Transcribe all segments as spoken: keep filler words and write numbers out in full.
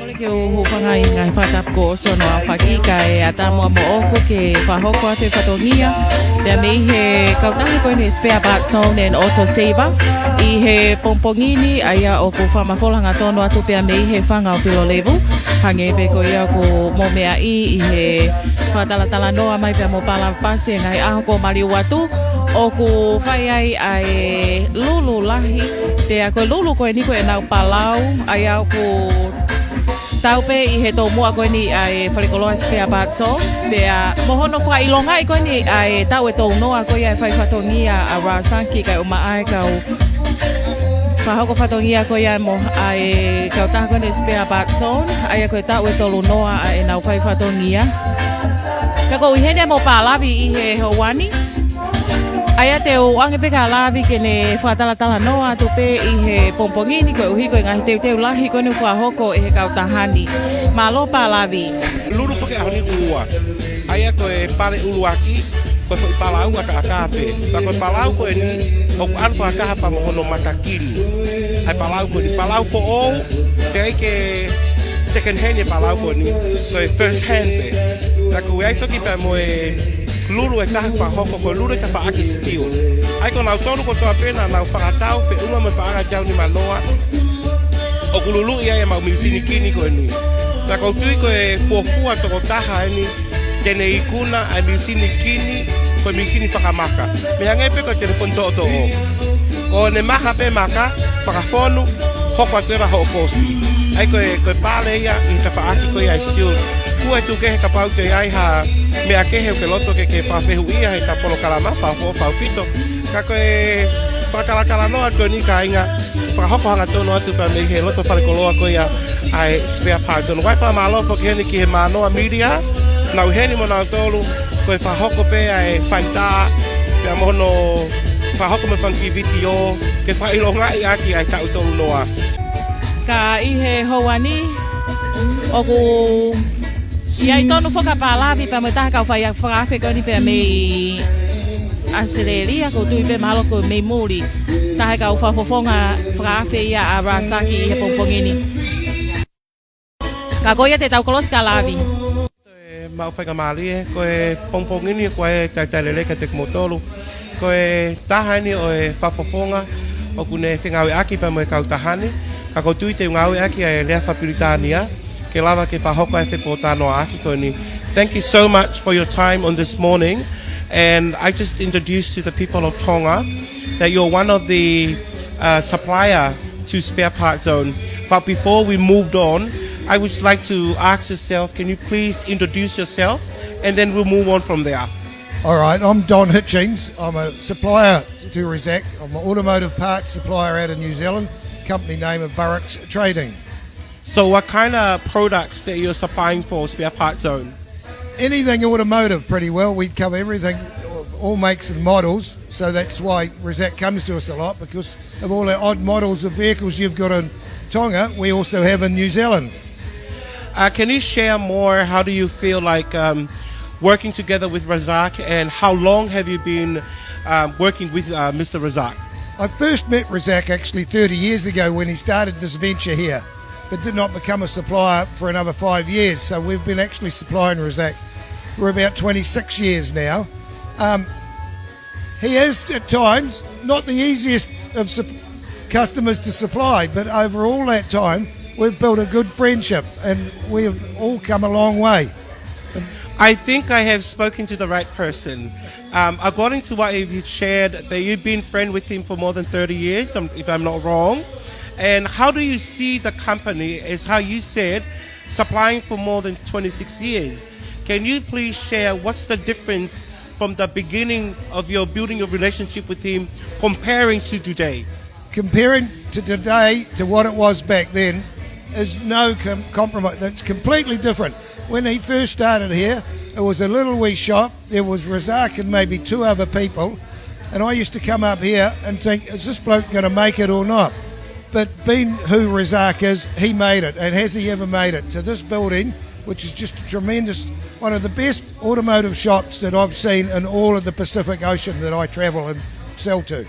Ke u hūfanga ʻi he ngaahi fakatapu kuo ʻosi hono aofaki kae ʻatā muʻa moʻoku ke fakahoko atu e fatongia pea mei he kautaha ko eni Spare Parts Zone and Auto Saver ʻi he pongipongi ni, ʻa ia ʻoku fakamafola hangatonu atu pea mei he fanga ʻo Pilolevu. Hangē pē ko ia ʻoku mou meaʻi ʻi he fakatalatalanoa mai pea mo Pala Pasi he ngaahi ʻaho kuo maliu atu, ʻoku fai ai ʻa e lulu lahi, pea ko e lulu ko eni ko ʻenau palau, ʻa ia ʻoku tau pē ʻi he toumuʻa ko eni ʻa e falekoloa Spare Parts Zone, pea mo hono fakaʻilongaʻi ko eni ʻa e taʻu ʻe tolunoa ko ia e fai fatongia ʻa Razaki kae ʻumaʻā e kau fakahoko fatongia ko ia mo ʻa e kautaha ko eni Spare Parts Zone, ʻa ia ko e taʻu ʻe tolunoa ʻa ʻenau fai fatongia. Ka ʻoku ou ʻi heni mo Palavi ʻi he houa ni. ʻA ia te u ʻoange pē kia Lavi ke ne fakatalatalanoa atu pē ʻi he pongipongi ni koeʻuhi ko e ngaahi teuteu lahi ko eni ʻoku fakahoko ʻe he kautaha ni. Mālō Palavi. Lulu ko ē ʻaho ni ʻe ua. ʻA ia ko e pale ʻuluaki, ko e foʻi palau ʻakaʻaka pē. Pea ko e palau ko eni, ʻoku ʻalu fakataha pea mo hono mata kini. ʻA e palau ko eni, palau foʻou, teʻeki ke second hand e palau ko eni, ko e first hand pē. Pea ʻoku ʻi ai toki pea mo e lulu ʻe taha fakahoko ko e lulu ʻo e tafaʻaki steel. ʻA ia ko nautolu kotoa pē naʻa nau fakatau feʻunga mo e paʻanga ʻe teau nimanoa, ʻoku luluʻi ai ʻemau misini kini ko eni. Pea ʻoku ou tui ko e fuofua tokotaha eni te ne ikuna ʻa e misini kini, ko e misini fakamaka. Meʻa hangē pē ko e telefoni toʻotoʻo. ʻO ne maka pē maka, fakafonu, hoko atu ʻe ia hoʻo kosi. ʻA ia ko e, ko e pale ia ʻi he tafaʻaki ko ia ʻa e steel. Kuo tuku kehe kapau te ʻi ai ha meʻa kehe ʻoku ke loto ke ke fakafehuʻia he ʻeta polokalama, fakafoʻou fakaʻaufito. Ka ko e fakatalatalanoa atu eni kāinga, fakahoko hangatonu atu pea mei he loto falekoloa ko ia ʻa e Spare Parts Zone. Vai fakamālō foki heni ki he Mānoa Media, naʻa nau ʻi heni mo nautolu, ko e fakahoko pē ʻa e faitā, pea mo hono fakahoko mo e fanga kiʻi vitiō, ke fakaʻilongaʻi ʻaki ʻa e taʻu ʻe tolunoa. Ka ʻi he houa ni, ʻoku ʻi ai tonu foki ʻa Palavi pea mo e taha kau fai fakaafe ko eni pea mei ʻAositelēlia, ʻoku ou tui pē mahalo ko e mei muli. Taha kau fakafofonga fakaafe ia ʻa Razaki ʻi he pongipongi ni. Ka ko ia te tau kolosi kia Lavi. Ē, maʻu faingamālie, ko e pongipongi ni ko e talitali lelei kiate kimoutolu. Ko e taha eni ʻo e fakafofonga ʻoku ne fengāueʻaki pea mo e kautaha ni. Ka ʻoku ou tui te u ngāueʻaki ʻa e lea fakapilitānia ke lava ke fakahoko ʻa e fepōtalanoaʻaki ko eni. Thank you so much for your time on this morning. And I just introduced to the people of Tonga that you're one of the, uh, supplier to Spare Parts Zone. But before we moved on, I would like to ask yourself, can you please introduce yourself? And then we'll move on from there. All right, I'm Don Hitchings. I'm a supplier to Razak. I'm an automotive parts supplier out of New Zealand. Company name of Burricks Trading. So what kind of products that you're supplying for Spare Parts Zone? Anything automotive, pretty well. We cover everything, all makes and models. So that's why Razak comes to us a lot, because of all the odd models of vehicles you've got in Tonga, we also have in New Zealand. Uh, can you share more? How do you feel like, um, working together with Razak, and how long have you been, um, working with, uh, Mister Razak? I first met Razak actually thirty years ago when he started this venture here, but did not become a supplier for another five years. So we've been actually supplying Razak for about twenty-six years now. Um, he is at times not the easiest of sup-, customers to supply, but over all that time, we've built a good friendship and we've all come a long way. I think I have spoken to the right person. Um, according to what you've shared, that you've been friend with him for more than thirty years, um, if I'm not wrong. And how do you see the company, as how you said, supplying for more than twenty-six years? Can you please share what's the difference from the beginning of your building your relationship with him comparing to today? Comparing to today to what it was back then is no com-, compromise. It's completely different. When he first started here, it was a little wee shop. There was Razak and maybe two other people. And I used to come up here and think, "Is this bloke gonna make it or not?" But being who Razak is, he made it. And has he ever made it to this building, which is just a tremendous, one of the best automotive shops that I've seen in all of the Pacific Ocean that I travel and sell to.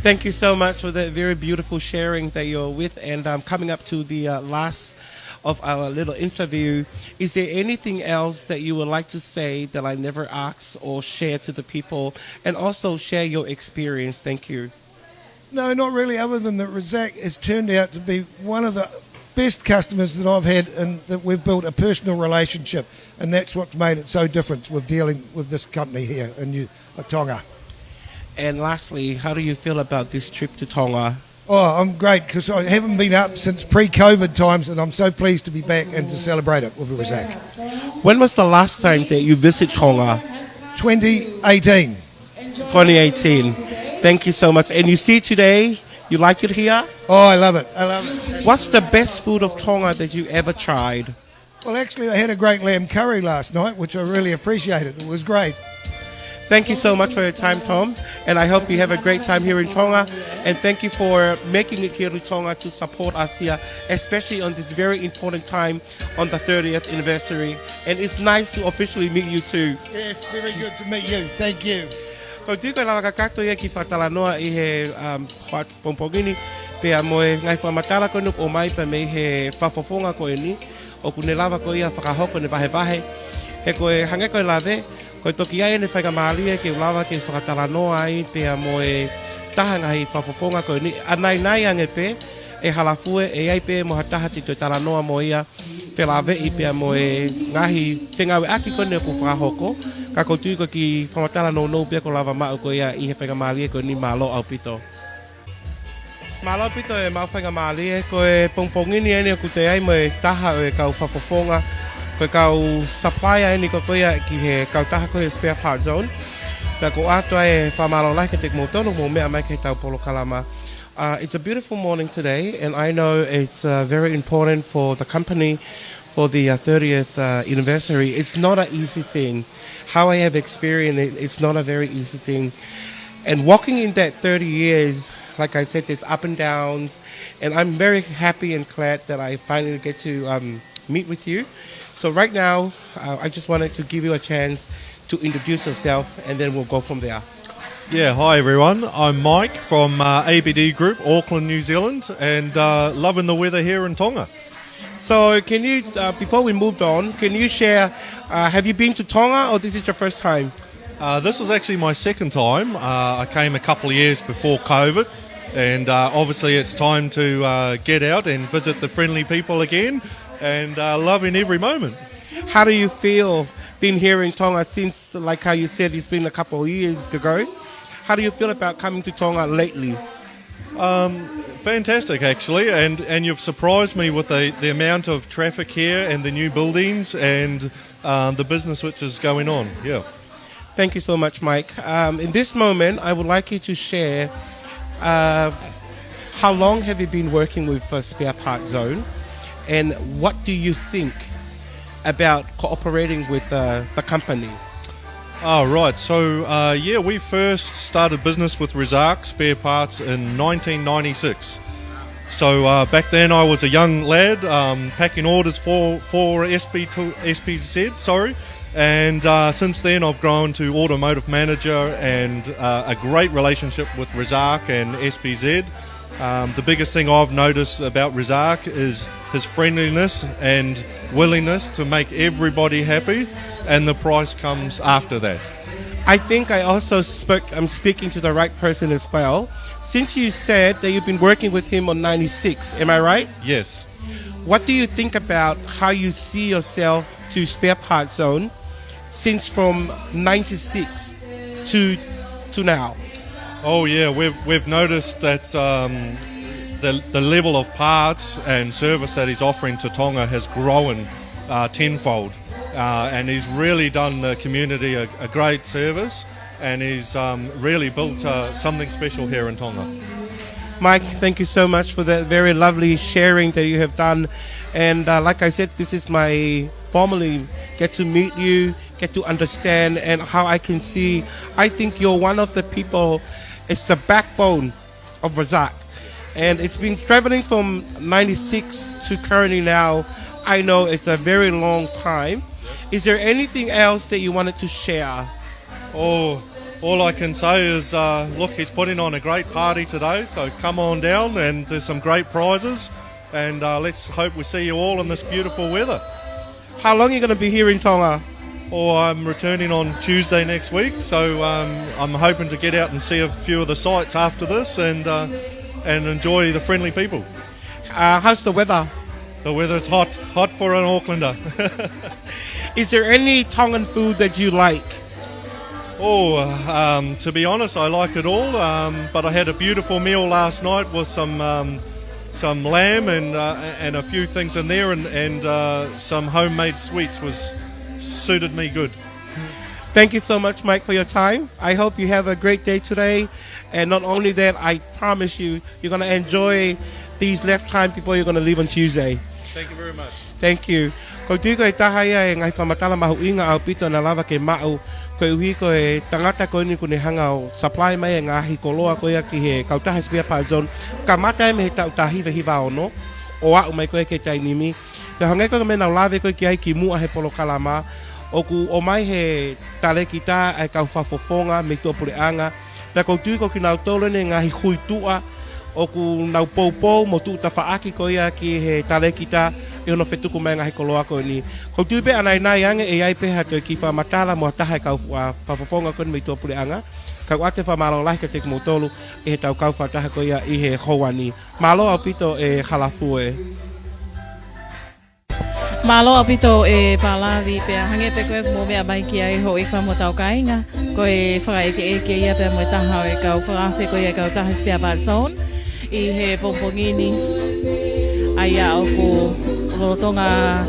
Thank you so much for that very beautiful sharing that you're with. And, um, coming up to the, uh, last of our little interview. Is there anything else that you would like to say that I never asked or share to the people? And also share your experience. Thank you. No, not really, other than that Razak has turned out to be one of the best customers that I've had, and that we've built a personal relationship, and that's what's made it so different with dealing with this company here in New, uh, Tonga. And lastly, how do you feel about this trip to Tonga? Oh, I'm great, 'cause I haven't been up since pre-COVID times, and I'm so pleased to be back and to celebrate it with Razak. When was the last time that you visit Tonga? Twenty eighteen. Twenty eighteen. Thank you so much. And you see today, you like it here? Oh, I love it. I love it. What's the best food of Tonga that you ever tried? Well, actually, I had a great lamb curry last night, which I really appreciated. It was great. Thank you so much for your time, Tom, and I hope you have a great time here in Tonga. And thank you for making it here to Tonga to support us here, especially on this very important time on the thirtieth anniversary. And it's nice to officially meet you too. Yes, very good to meet you. Thank you. Ko e tui ko e lava kakato ia ke fakatalanoa ʻi he, um, pongipongi ni, pea mo e ngaahi fakamatala ko eni ʻoku ʻomai pea mei he fakafofonga ko eni, ʻoku ne lava ko ia fakahoko ʻene vahevahe. He ko e hangē ko e lave, ko e toki ʻi ai ʻene faingamālie ke u lava ke fakatalanoa ai pea mo e taha ngaahi fakafofonga ko eni, ʻa nainai ange pē, ʻe halafue, ʻe ʻi ai pē mo ha taha te u toe talanoa mo ia, felāveʻi pea mo e ngaahi fengāueʻaki ko eni ʻoku fakahoko, ka ko e tui ko e kiʻi fakamatala nounou pē ia kuo lava maʻu ko ia ʻi he faingamālie ko eni, mālō ʻaupito. Mālō ʻaupito e maʻu faingamālie, ko e pongipongi ni eni ʻoku toe ʻi ai mo e taha ʻo e kau fakafofonga, ko e kau supplier eni ko ia ki he kautaha ko e Spare Part Zone. Pea ʻoku ʻoatu ai e fakamālō lahi kiate kimoutolu hoʻomou meʻa mai ki heʻetau polokalama. Uh, it's a beautiful morning today, and I know it's, uh, very important for the company for the, uh, thirtieth, uh, anniversary. It's not an easy thing. How I have experienced it, it's not a very easy thing. And walking in that thirty years, like I said, there's up and downs, and I'm very happy and glad that I finally get to, um, meet with you. So right now, uh, I just wanted to give you a chance to introduce yourself, and then we'll go from there. Yeah, hi everyone. I'm Mike from, uh, A B D Group, Auckland, New Zealand, and, uh, loving the weather here in Tonga. So can you, uh, before we moved on, can you share, uh, have you been to Tonga or this is your first time? Uh, this is actually my second time. Uh, I came a couple of years before COVID, and, uh, obviously it's time to, uh, get out and visit the friendly people again, and, uh, loving every moment. How do you feel being here in Tonga since, like how you said, it's been a couple of years ago? How do you feel about coming to Tonga lately? Um, fantastic, actually, and, and you've surprised me with the, the amount of traffic here and the new buildings and, um, the business which is going on. Yeah. Thank you so much, Mike. Um, in this moment, I would like you to share, uh, how long have you been working with, uh, Spare Part Zone, and what do you think about cooperating with, uh, the company? Oh, right. So, uh, yeah, we first started business with Razak Spare Parts in nineteen ninety-six. So, uh, back then I was a young lad, um, packing orders for, for S P two, S P Z, sorry. And, uh, since then I've grown to automotive manager and, uh, a great relationship with Razak and S P Z. Um, the biggest thing I've noticed about Razak is his friendliness and willingness to make everybody happy, and the price comes after that. I think I also spoke, I'm speaking to the right person as well. Since you said that you've been working with him on ninety-six, am I right? Yes. What do you think about how you see yourself to Spare Part Zone since from ninety-six to, to now? Oh yeah, we've, we've noticed that, um, the, the level of parts and service that he's offering to Tonga has grown, uh, tenfold. Uh, and he's really done the community a, a great service, and he's, um, really built, uh, something special here in Tonga. Mike, thank you so much for that very lovely sharing that you have done. And, uh, like I said, this is my formally get to meet you, get to understand, and how I can see, I think you're one of the people, it's the backbone of Razak. And it's been traveling from ninety-six to currently now. I know it's a very long time. Is there anything else that you wanted to share? Oh, all I can say is, uh, look, he's putting on a great party today, so come on down and there's some great prizes. And, uh, let's hope we see you all in this beautiful weather. How long are you gonna be here in Tonga? Oh, I'm returning on Tuesday next week, so, um, I'm hoping to get out and see a few of the sights after this and, uh, and enjoy the friendly people. Uh, how's the weather? The weather's hot, hot for an Aucklander. Is there any Tongan food that you like? Oh, um, to be honest, I like it all, um, but I had a beautiful meal last night with some, um, some lamb and, uh, and a few things in there, and, and, uh, some homemade sweets was suited me good. Thank you so much, Mike, for your time. I hope you have a great day today. And not only that, I promise you, you're gonna enjoy these left time before you're gonna leave on Tuesday. Thank you very much. Thank you. ʻOku ou tui ko e taha ia e ngaahi fakamatala mahuʻinga ʻaupito naʻa lava ke maʻu, koeʻuhi ko e tangata ko eni kuo ne hanga ʻo supply mai e ngaahi koloa ko ia ki he kautaha Spare Parts Zone. Kamata ia mei he taʻu taha hiva hiva ono, ʻo aʻu mai ko ia ki he taimi ni. Pea hangē ko e meʻa naʻa ku lave ko ē ki ai kimuʻa he polokalama, ʻoku ʻomai he talēkita ʻa e kau fakafofonga mei tuʻapuleʻanga. Pea ʻoku ou tui ko kinautolu eni e ngaahi huituʻa ʻoku nau poupou mo tuʻu tafaʻaki ko ia ki he talēkita ʻi hono fetuku mai e ngaahi koloa ko eni. ʻOku ou tui pē ʻa nainai ange ʻe ʻi ai pē ha toe kiʻi fakamatala mo ha taha e kau, ʻa, fakafofonga ko eni mei tuʻapuleʻanga. Ka ʻoku ʻoatu e fakamālō lahi kiate kimoutolu ʻi heʻetau kau fakataha ko ia ʻi he houa ni. Mālō ʻaupito e Halafu ē. Mālō ʻaupito e Pālavi, pea hangē pē ko e meʻa mai ki ai houʻeiki mo hotau kāinga, ko e fakaʻekeʻeke ia pea mo e taha ʻo e kau fakaafe ko ia e kautaha Spare Parts Zone ʻi he pongipongi ni. ʻA ia ʻoku lolotonga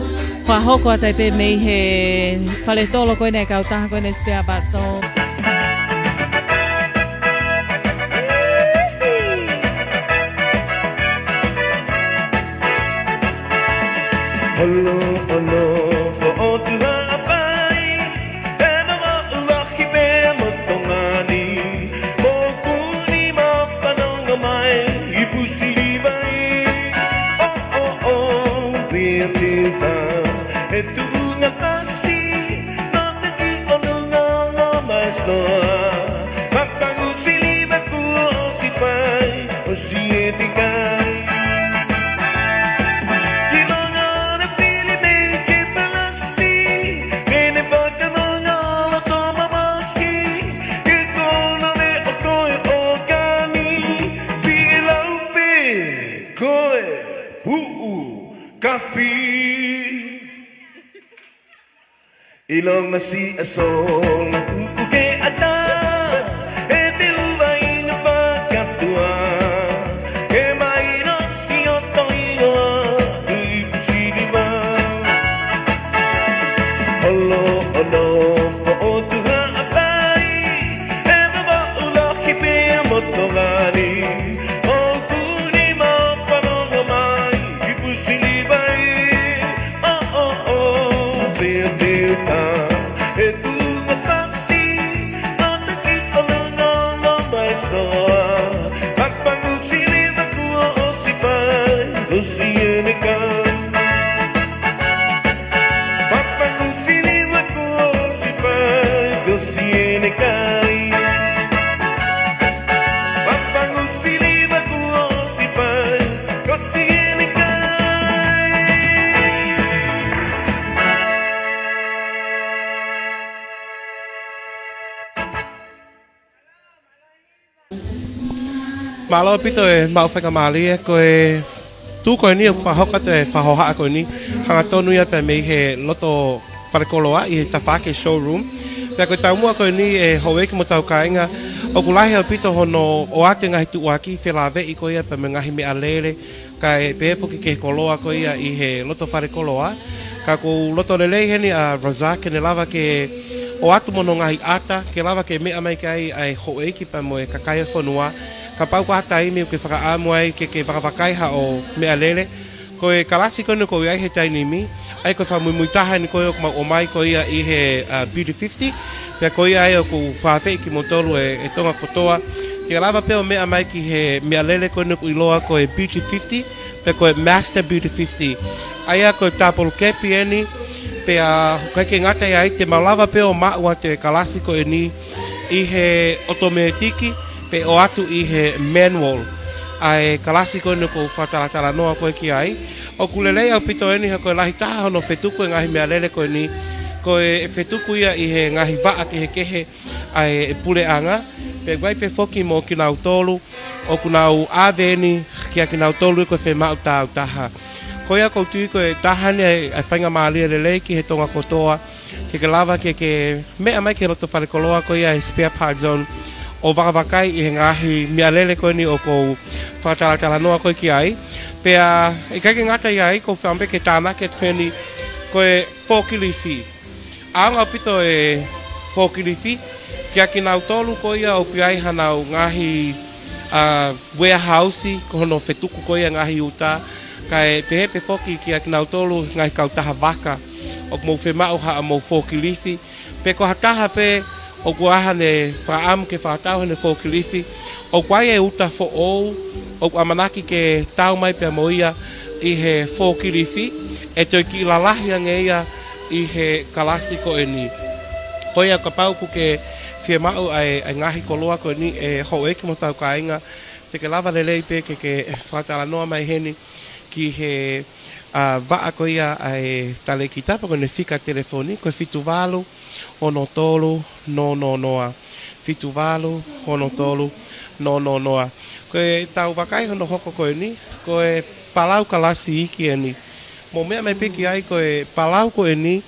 fakahoko atu ai pē mei he fale tolo ko eni e kautaha ko eni Spare Parts Zone. Holo ono foʻotuʻa pai, e mama ulahi pea mo Tonga ni, mo kuni ma fanongo mai ʻi Pusi Livai. ʻO, ʻo, ʻo, pia pita, e tuʻunga pasi, no te ki o nunga no mai soa. Papangu sili ma kuo ʻosi pai, ʻosi e tikai. Ki longa na pili mei ke palasi, ke ne pakanonga lo toma mahi, ke kona me o koe o kani, pili lau pe, koe, puʻu, kafi. ʻIlonga siʻa solo uku ke ata, e te uva ina fakatua, ke mai no si o toi o ui kusiriva. Holo ono foʻotuʻa pai, e mama ulahi pea mo Tonga ni, ʻo kuni ma fanongo mai ʻi Pusi Livai. ʻO, ʻo, ʻo, pea pita, e tuʻunga pasi, no te ki o nunga no mai soa. Papangu sili ma kuo ʻosi pai, ʻosi e ne kai. Papangu sili ma kuo ʻosi pai, ʻosi e ne kai. Papangu sili ma kuo ʻosi pai, ʻosi e ne kai. Mālō ʻaupito e maʻu faingamālie, ko e tuʻu ko eni ʻoku fakahoko atu e fakahohaʻa ko eni, hangatonu ia pea mei he loto falekoloa ʻi he tafaʻaki showroom. Pea ko e taumuʻa ko eni e houʻeiki mo hotau kāinga, ʻoku lahi ʻaupito hono ʻoatu e ngaahi tuʻuaki felāveʻi ko ia pea mo e ngaahi meʻalele, kae pehē foki ki he koloa ko ia ʻi he loto falekoloa. Ka ʻoku ou loto lelei heni ʻa Razak ke ne lava ke ʻoatu mo hono ngaahi ʻata, ke lava ke meʻa mai ki ai ʻa e houʻeiki pea mo e kakai ʻo e fonua. Kapau ko ha taimi ʻoku ke fakaʻamu ai ke ke vakavakai haʻo meʻalele, ko e kalasi ko eni ʻoku ou ʻi ai he taimi ni, ʻa ia ko e fakamuimui taha eni ko ē ʻoku mau ʻomai ko ia ʻi he, uh, Beauty fifty, pea ko ia ai ʻoku ou fakaafeʻi kimoutolu e, e Tonga kotoa, ke lava pē ʻo meʻa mai ki he meʻalele ko eni ʻoku ʻiloa ko e Beauty fifty, pe ko e Master Beauty fifty. ʻA ia ko e double cab eni, pea ʻoku ʻikai ke ngata ai, te mau lava pē ʻo maʻu atu e kalasi ko eni ʻi he ʻotomētiki, pe ʻoatu ʻi he manual. ʻa e kalasi ko eni ʻoku ou fakatalatalanoa ko ē ki ai. ʻOku lelei ʻaupito eni he ko e lahi taha hono fetuku e ngaahi meʻalele ko eni, ko e fetuku ia ʻi he ngaahi vaʻa kehekehe ʻa e puleʻanga, pea ʻoku ʻi ai pē foki mo kinautolu ʻoku nau ʻave eni kia kinautolu ʻoku fiemaʻu tāutaha. Ko ia ʻoku ou tui ko e taha eni ʻa e faingamālie lelei ki he Tonga kotoa, ke ke lava ke ke meʻa mai ki he loto falekoloa ko ia ʻa e Spare Parts Zone ʻo vakavakai ʻi he ngaahi meʻalele ko eni ʻoku ou fakatalatalanoa ko ē ki ai. Pea ʻikai ke ngata ʻi ai, ʻoku ou fie maʻu pē ke tānaki atu heni ko e fōkilifi. ʻAonga ʻaupito e fōkilifi kia kinautolu ko ia ʻoku ʻi ai hanau ngaahi, ʻa, warehouse ko hono fetuku ko ia ngaahi uta, kae pehē pē foki kia kinautolu ngaahi kautaha vaka ʻoku mou fiemaʻu haʻamou fōkilifi, pe ko ha taha pē ʻoku ʻi ai haʻane fakaʻamu ke fakatau haʻane fōkilifi, ʻoku ʻi ai e uta foʻou ʻoku ʻamanaki ke tau mai pea mo ia ʻi he fōkilifi, ʻe toe kiʻi lalahi ange ia ʻi he kalasi ko eni. Ko ia kapau ʻoku ke fiemaʻu ʻa e, ʻa e ngaahi koloa ko eni ʻe houʻeiki mo hotau kāinga, te ke lava lelei pē ke ke fakatalanoa mai heni ki he, ʻa, vaʻa ko ia ʻa e talēkita, pea ko ʻene fika telefoni ko e fitu valu ono tolu noa noa noa. Fitu valu ono tolu noa noa noa. Ko ʻetau vakai hono hoko ko eni, ko e palau kalasi iiki eni. Mou meʻa mai pē ki ai, ko e palau ko eni,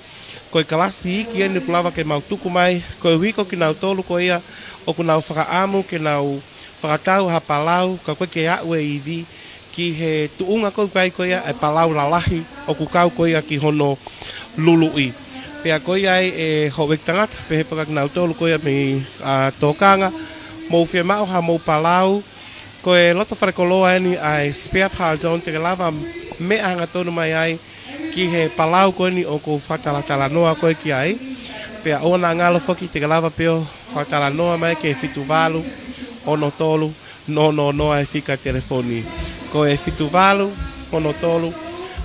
ko e kalasi iiki eni ʻoku lava ke mau tuku mai koeʻuhi ko kinautolu ko ia ʻoku nau fakaʻamu ke nau fakatau ha palau, ka ʻoku ʻikai ke aʻu e ivi ki he tuʻunga ko ē ʻoku ʻi ai ko ia e palau lalahi ʻoku kau ko ia ki hono luluʻi. Pea ko ia ai e houʻeiki tangata, pehē foki kia kinautolu ko ia mei, ʻa, tokanga, mou fiemaʻu haʻamou palau, ko e loto falekoloa eni ʻa e Spare Parts Zone, te ke lava meʻa hangatonu mai ai ki he palau ko eni ʻoku ou fakatalatalanoa ko ē ki ai. Pea ʻoua naʻa ngalo foki, te ke lava pē ʻo fakatalanoa mai ki he fitu valu ono tolu noa noa noa e fika telefoni. Ko e fitu valu ono tolu,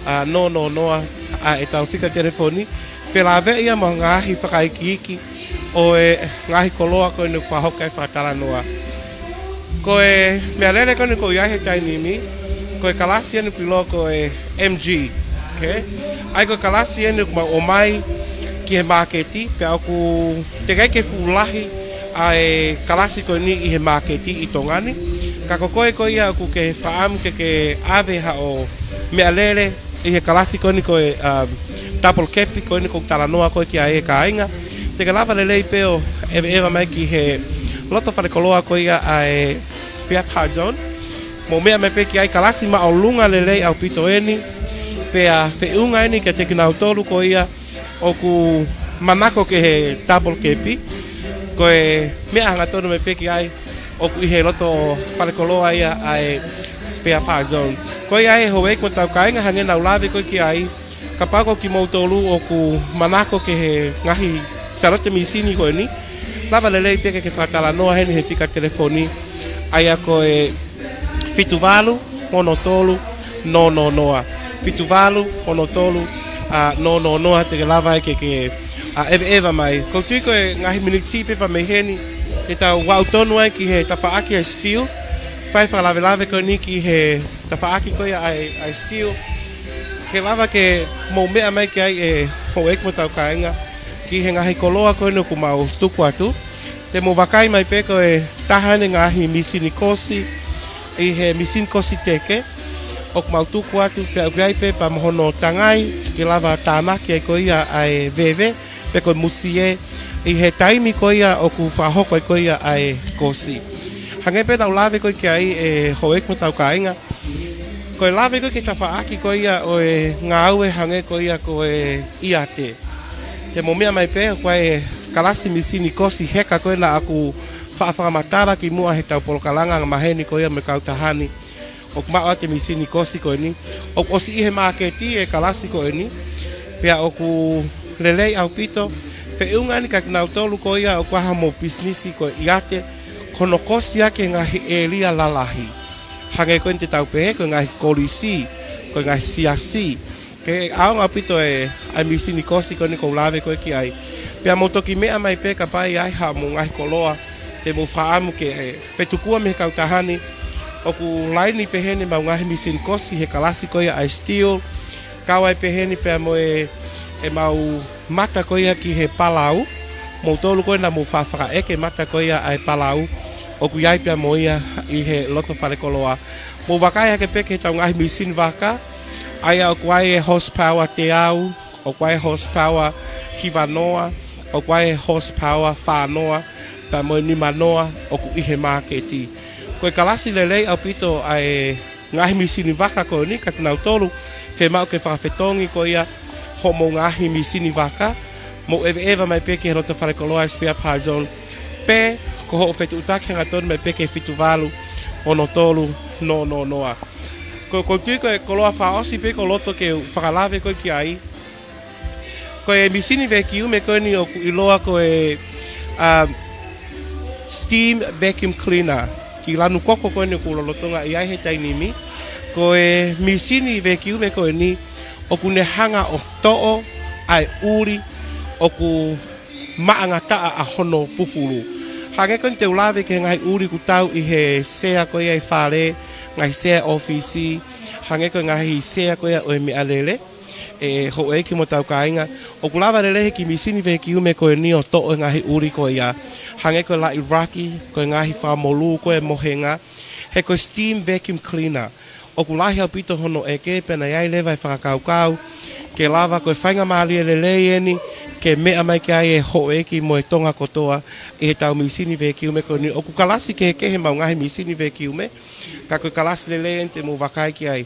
ʻa, noa noa noa, ʻa, ʻetau fika telefoni. Felāveʻi ia mo e ngaahi fakaikiiki ʻo e ngaahi koloa ko eni ʻoku fakahoko ai e fakatalanoa. Ko e meʻalele ko eni ʻoku ʻi ai he taimi ni, ko e kalasi eni ʻoku ʻiloa ko e M G. Okay? ʻA ia ko e kalasi eni ʻoku mau ʻomai ki he māketi, pea ʻoku teʻeki ai ke fuʻu lahi ʻa e kalasi ko eni ʻi he māketi ʻi Tonga ni. Ka ko koe ko ia ʻoku ke fakaʻamu ke ke ʻave haʻo meʻalele ʻi he kalasi ko eni ko e, um, double cab ko eni ʻoku ou talanoa ko ē ki ai, kāinga, te ke lava lelei pē ʻo ʻeveʻeva mai ki he loto falekoloa ko ia ʻa e Spare Parts Zone. Mou meʻa mai pē ki ai, kalasi māʻolunga lelei ʻaupito eni, pea feʻunga eni kiate kinautolu ko ia ʻoku manako ki he double cab. Ko e meʻa hangatonu mai pē ki ai, ʻoku ʻi he loto falekoloa ia ʻa e Spare Parts Zone. Ko ia ai e houʻeiki mo hotau kāinga, hangē naʻa ku lave ko ē ki ai, kapau ko kimoutolu ʻoku manako ki he ngaahi sālote mīsini ko eni, lava lelei pē ke ke fakatalanoa heni he fika telefoni, ʻa ia ko e fitu valu ono tolu noa noa noa. Fitu valu ono tolu, ʻa, noa noa noa, te ke lava ai ke ke, ʻa, ʻeveʻeva mai. ʻOku ou tui ko e ngaahi miniti pē pea mei heni, te tau aʻu tonu ai ki he tafaʻaki ʻa e steel. Fai fakalavelave ko eni ki he tafaʻaki ko ia ʻa e, ʻa e steel. Ke lava ke mou meʻa mai ki ai e houʻeiki mo hotau kāinga, ki he ngaahi koloa ko eni ʻoku mau tuku atu. Te mou vakai mai pē ko e taha eni e ngaahi mīsini kosi, ʻi he mīsini kosi teke ʻoku mau tuku atu, pea ʻoku ʻi ai pē pea mo hono tangai, ke lava tānaki ai ko ia ʻa e veve, pe ko e musie, ʻi he taimi ko ia ʻoku fakahoko ai ko ia ʻa e kosi. Hangē pē naʻa ku lave ko ē ki ai e houʻeiki mo hotau kāinga, ko e lave ko ē ki he tafaʻaki ko ia ʻo e ngāue hangē ko ia ko e ʻiate. Te mou meʻa mai pē, ko e kalasi mīsini kosi heka ko ē naʻa ku faʻa fakamatala kimuʻa heʻetau polokalanga angamaheni ko ia mo e kautaha ni. ʻOku maʻu atu e mīsini kosi ko eni. ʻOku ʻosi ʻi he māketi e kalasi ko eni. Pea ʻoku lelei ʻaupito. Feʻunga eni kia kinautolu ko ia ʻoku ʻi ai haʻamou pisinisi ko e ʻiate, ko hono kosi ʻaki e ngaahi ʻēlia lalahi. Hangē ko eni te tau pehē, ko e ngaahi kolisi, ko e ngaahi siasi. Ke ʻaonga ʻaupito e, ʻa e mīsini kosi ko eni ʻoku ou lave ko ē ki ai. Pea mou toki meʻa mai pē kapau ʻe ʻi ai haʻamou ngaahi koloa te mou fakaʻamu ke, ʻe, fetuku mei he kautaha ni, ʻOku laini peheni ʻemau ngaahi misini kosi he kalasi ko ia ʻa e steel. Kau ai peheni pea mo e, ʻemau mata ko ia ki he palau. Moutolu ko ē naʻa mou faʻa fakaʻeke mata ko ia ʻa e palau, ʻoku ʻi ai pea mo ia ʻi he loto falekoloa. Mou vakai hake pē ki heʻetau ngaahi misini vaka, ʻa ia ʻoku ʻi ai e horsepower teau, ʻoku ʻi ai e horsepower hivanoa, ʻoku ʻi ai e horsepower fānoa, pea mo e nimanoa ʻoku ʻi he māketi. Ko e kalasi lelei ʻaupito ʻa e ngaahi misini vaka ko eni, ka kinautolu, fiemaʻu ke fakafetongi ko ia hoʻomou ngaahi misini vaka, mou ʻeveʻeva mai pē ki he loto falekoloa ʻa e spare part zone, pe ko hoʻo fetuʻutaki hangatonu mai pē ki he fitu valu ono tolu noa noa noa. Ko, ʻoku ou tui ko e koloa fakaʻosi pē ʻoku ou loto ke u fakalave ko ē ki ai, ko e misini vekiume ko eni ʻoku ʻiloa ko e, um, steam vacuum cleaner. Kiʻi lanu koko ko eni ʻoku lolotonga ʻi ai he taimi ni. Ko e misini vekiume ko eni ʻoku ne hanga ʻo toʻo ʻa e ʻuli ʻoku maʻangataʻa ʻa hono fufulu. Hangē ko eni te u lave ki he ngaahi ʻuli ʻoku tau ʻi he sea ko ia ʻi fale, ngaahi sea ʻōfisi, hangē ko e ngaahi sea ko ia ʻo e meʻalele, ʻe houʻeiki mo hotau kāinga. ʻOku lava lelei he kiʻi misini vekiume ko eni ʻo toʻo e ngaahi ʻuli ko ia, hangē ko e laʻi raki, ko e ngaahi fakamolū ko ē mohenga, he ko e steam vacuum cleaner. ʻOku lahi ʻaupito hono ʻeke pea naʻe ʻi ai leva e fakakaukau ke lava ko e faingamālie lelei eni ke meʻa mai ki ai e houʻeiki mo e Tonga kotoa ʻi heʻetau misini vekiume ko eni. ʻOku kalasi kehekehe ʻemau ngaahi misini vekiume, ka ko e kalasi lelei eni te mou vakai ki ai.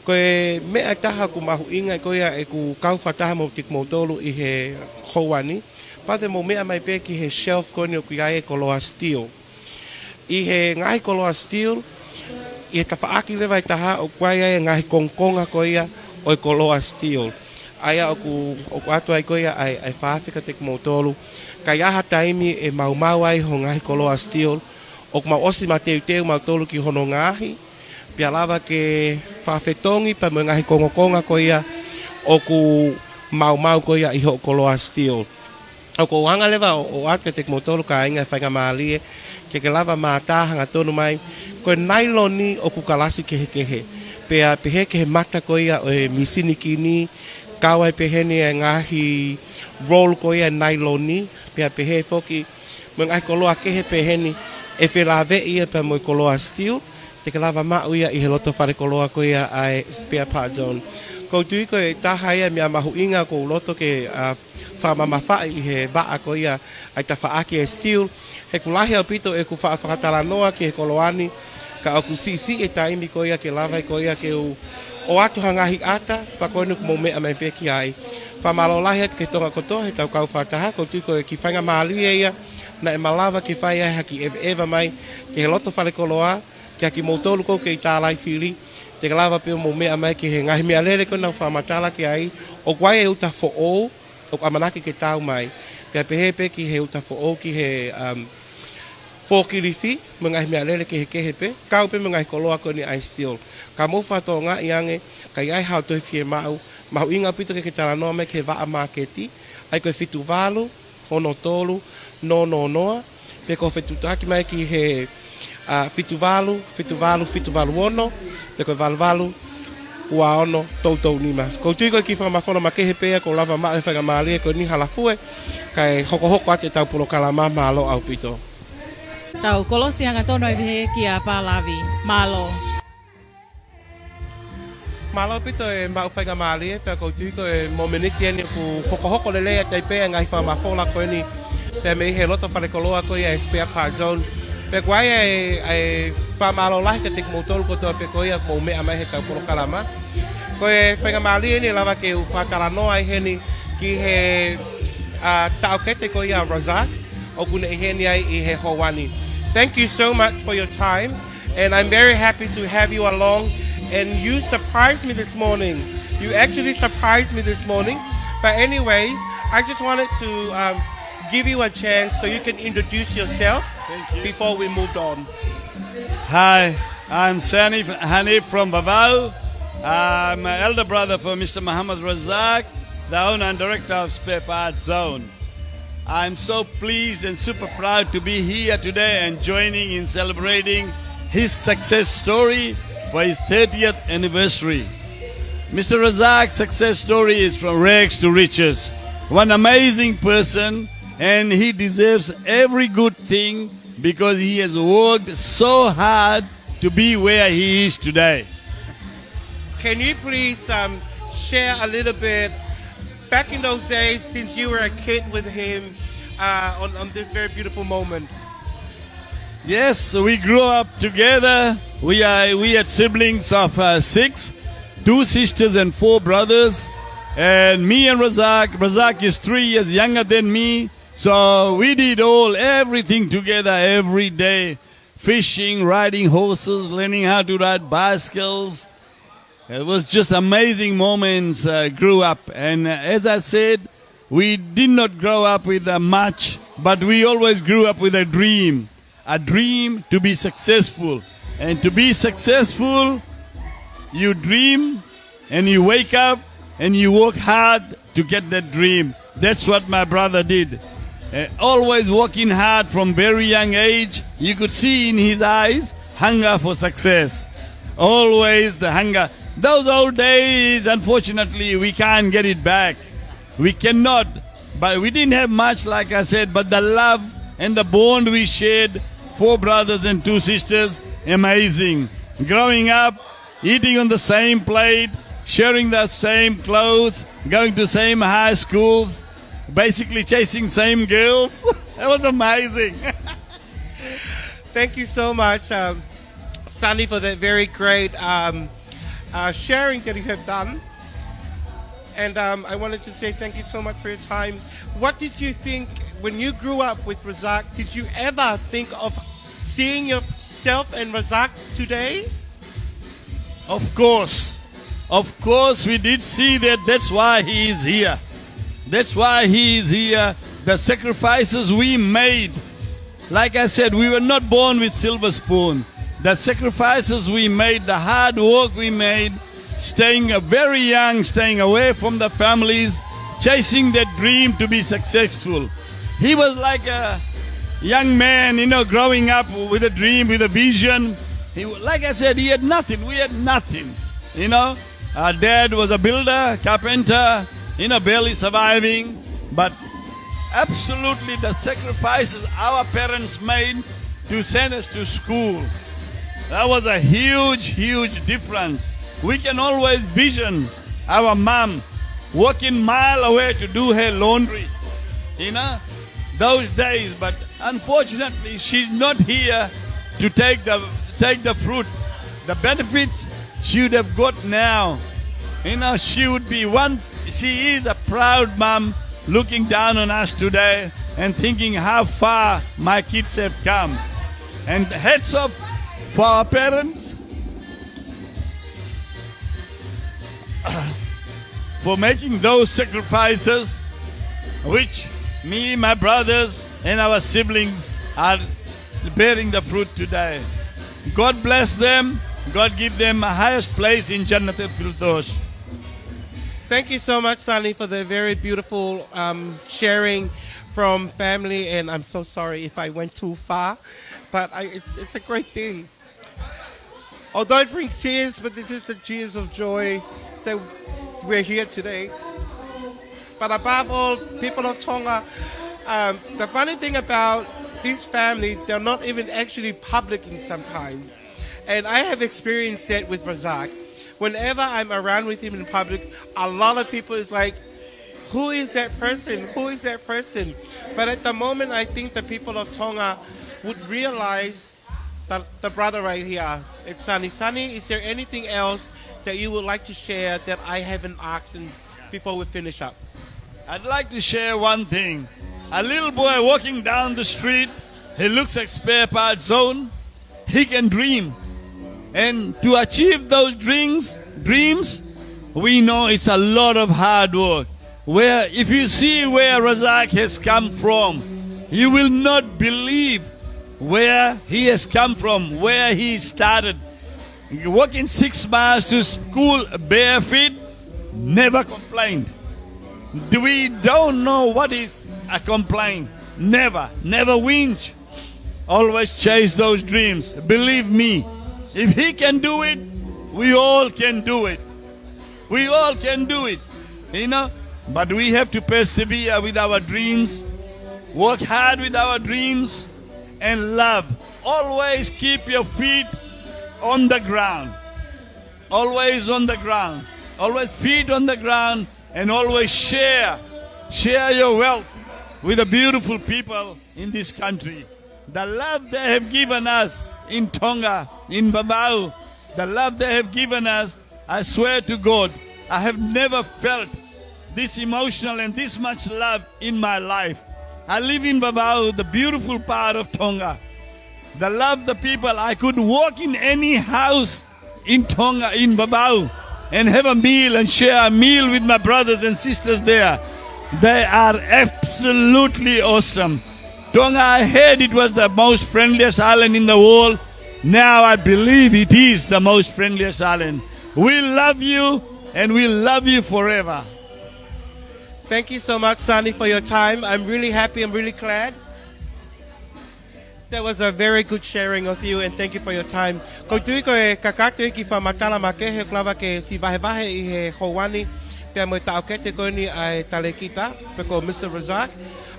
Ko e meʻa ʻe taha ʻoku mahuʻinga ko ia ʻeku kau fakataha mo kimoutolu ʻi he houa ni, pea te mou meʻa mai pē ki he shelf ko eni ʻoku ʻi ai e koloa steel. ʻI he ngaahi koloa steel, ʻi he tafaʻaki leva ʻe taha ʻoku ʻi ai e ngaahi kongokonga ko ia ʻo e koloa steel. ʻA ia ʻoku, ʻoku ʻoatu ai ko ia ʻa e, ʻa e fakaafeʻi kiate kimoutolu. Ka ʻi ai ha taimi ʻe maumau ai hoʻo ngaahi koloa steel, ʻoku mau ʻosi mateuteu mautolu ki hono ngaahi, pea lava ke fakafetongi pea mo e ngaahi kongokonga ko ia ʻoku maumau ko ia ʻi hoʻo koloa steel. ʻOku ou hanga leva ʻo, ʻo ʻoatu kiate kimoutolu kāinga e faingamālie ke ke lava mātā hangatonu mai. Ko e nailoni ʻoku kalasi kehekehe. Pea pehē ki he mata ko ia ʻo e misini kini, kau ai peheni e ngaahi roll ko ia nailoni, pea pehē foki mo e ngaahi koloa kehe peheni ʻe felāveʻi ia pea mo e koloa steel, te ke lava maʻu ia ʻi he loto falekoloa ko ia ʻa e spare part zone. ʻOku ou tui ko e taha ia e meʻa mahuʻinga ʻoku ou loto ke, ʻa, fakamamafaʻi ʻi he vaʻa ko ia ʻa e tafaʻaki e steel. He ʻoku lahi ʻaupito ʻeku faʻa fakatalanoa ki he koloa ni, ka ʻoku siʻisiʻi e taimi ko ia ke lava ai ko ia ke u ʻoatu ha ngaahi ʻata, pea ko eni ʻoku mou meʻa mai pē ki ai. Fakamālō lahi atu ki he Tonga kotoa heʻetau kau fakataha, ʻoku ou tui ko e kiʻi faingamālie ia naʻe malava ke fai ai ha kiʻi ʻeveʻeva mai ki he loto falekoloa, kiate kimoutolu ʻoku kei tālai fili, te ke lava pē ʻo mou meʻa mai ki he ngaahi meʻalele ko ē naʻa ku fakamatala ki ai, ʻoku ʻi ai e uta foʻou ʻoku ʻamanaki ke tau mai. Pea pehē pē ki he uta foʻou ki he, um, forklift, mo e ngaahi meʻalele kehekehe pē, kau pē mo e ngaahi koloa ko eni ʻa e steel. Ka mou fakatokangaʻi ange, ka ʻi ai haʻo toe fiemaʻu, mahuʻinga ʻaupito ke ke talanoa mai ki he vaʻa māketi, ʻa ia ko e fitu valu ono tolu noa noa noa, pe ko e fetuʻutaki mai ki he, ʻa, fitu valu, fitu valu, fitu valu ono, pe ko e valu valu, ua ono, toutou nima. ʻOku ou tui ko e kiʻi fakamafola makehe pē ia ʻoku ou lava maʻu he faingamālie ko eni Halafue, kae hokohoko atu ʻetau polokalama. Mālō ʻaupito. Tau kolosi hangatonu ai pē kia Pālavi. Mālō. Mālō ʻaupito e maʻu faingamālie, pea ʻoku ou tui ko e mōmeniti eni ʻoku hokohoko lelei atu ai pē ʻa e ngaahi fakamafola ko eni, pea mei he loto falekoloa ko ia e spare part zone. Pea ʻoku ʻi ai e, e fakamālō lahi kiate kimoutolu kotoa pē ko ia ʻoku mou meʻa mai heʻetau polokalama. Ko e faingamālie eni ʻe lava ke u fakatalanoa ai heni ki he, ʻa, taʻokete ko ia Razak, ʻoku ne ʻi heni ai ʻi he houa ni. Thank you so much for your time. And I'm very happy to have you along. And you surprised me this morning. You actually surprised me this morning. But anyways, I just wanted to, um, give you a chance so you can introduce yourself. Thank you. Before we moved on. Hi, I'm Sanif Hanif from Vavau. I'm an elder brother for Mister Muhammad Razak, the owner and director of Spare Parts Zone. I'm so pleased and super proud to be here today and joining in celebrating his success story for his thirtieth anniversary. Mister Razak's success story is from rags to riches. One amazing person, and he deserves every good thing because he has worked so hard to be where he is today. Can you please, um, share a little bit back in those days since you were a kid with him, uh, on, on this very beautiful moment? Yes, we grew up together. We are, we had siblings of, uh, six, two sisters and four brothers. And me and Razak, Razak is three years younger than me. So we did all, everything together every day. Fishing, riding horses, learning how to ride bicycles. It was just amazing moments, uh, grew up. And, uh, as I said, we did not grow up with, uh, much, but we always grew up with a dream, a dream to be successful. And to be successful, you dream and you wake up and you work hard to get that dream. That's what my brother did. Uh, always working hard from very young age. You could see in his eyes hunger for success. Always the hunger. Those old days, unfortunately, we can't get it back. We cannot. But we didn't have much, like I said, but the love and the bond we shared, four brothers and two sisters, amazing. Growing up, eating on the same plate, sharing the same clothes, going to same high schools, basically chasing same girls. It was amazing. Thank you so much, um, Sonny, for that very great, um, uh, sharing that you have done. And, um, I wanted to say thank you so much for your time. What did you think when you grew up with Razak? Did you ever think of seeing yourself and Razak today? Of course. Of course, we did see that. That's why he is here. That's why he is here. The sacrifices we made. Like I said, we were not born with silver spoon. The sacrifices we made, the hard work we made, staying, uh, very young, staying away from the families, chasing that dream to be successful. He was like a young man, you know, growing up with a dream, with a vision. He, like I said, he had nothing. We had nothing, you know. Our dad was a builder, carpenter, you know, barely surviving. But absolutely the sacrifices our parents made to send us to school. That was a huge, huge difference. We can always vision our mom walking mile away to do her laundry, you know, those days. But unfortunately, she's not here to take the, take the fruit, the benefits she would have got now. You know, she would be one, she is a proud mom looking down on us today and thinking how far my kids have come. And hats off for our parents for making those sacrifices, which me, my brothers, and our siblings are bearing the fruit today. God bless them. God give them a highest place in Jannat al-Firdaus. Thank you so much, Sonny, for the very beautiful, um, sharing from family. And I'm so sorry if I went too far, but I, it's, it's a great thing. Although it brings tears, but this is the tears of joy that we're here today. But above all, people of Tonga, um, the funny thing about this family, they're not even actually public in sometimes. And I have experienced that with Razak. Whenever I'm around with him in public, a lot of people is like, "Who is that person? Who is that person?" But at the moment, I think the people of Tonga would realize that the brother right here, it's Sonny. Sonny, is there anything else that you would like to share that I haven't asked in before we finish up? I'd like to share one thing. A little boy walking down the street, he looks at spare parts zone, he can dream. And to achieve those dreams, dreams, we know it's a lot of hard work. Where, if you see where Razak has come from, you will not believe where he has come from, where he started. Walking six miles to school barefoot, never complained. We don't know what is a complaint. Never, never whinge. Always chase those dreams. Believe me, if he can do it, we all can do it. We all can do it, you know. But we have to persevere with our dreams, work hard with our dreams, and love. Always keep your feet on the ground. Always on the ground. Always feet on the ground, and always share. Share your wealth with the beautiful people in this country. The love they have given us in Tonga, in Vavaʻu, the love they have given us, I swear to God, I have never felt this emotional and this much love in my life. I live in Vavaʻu, the beautiful part of Tonga. The love the people, I could walk in any house in Tonga, in Vavaʻu, and have a meal and share a meal with my brothers and sisters there. They are absolutely awesome. Tonga, I heard it was the most friendliest island in the world. Now I believe it is the most friendliest island. We love you, and we love you forever. Thank you so much, Sonny, for your time. I'm really happy. I'm really glad. That was a very good sharing of you, and thank you for your time. Ko e tui ko e kakato e kiʻi fakamatala makehe ʻoku lava ke siʻi vahevahe ʻi he houa ni, pea mo e taʻokete ko eni ʻa e talēkita, pe ko Mr Razak,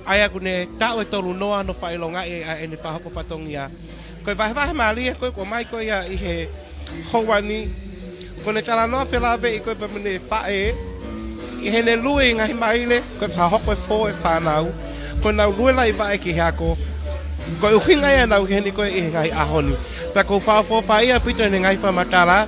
ʻa ia ʻoku ne taʻu ʻe tolu noa hono fakaʻilongaʻi ʻa ʻene fakahoko fatongia. Ko e vahevahe mālie ko ē kuo ʻomai ko ia ʻi he houa ni, ko ʻene talanoa felāveʻi ko ē pea mo ʻene faʻē, ʻi heʻene lui e ngaahi maile, ko e fakahoko e fō e fānau, ko ʻenau lui e laivaʻe ki he ako, ko e ʻuhinga ia ʻenau ʻi heni ko ē ʻi he ngaahi ʻaho ni. Pea ʻoku ou fakaʻofoʻofaʻia ʻaupito ʻene ngaahi fakamatala,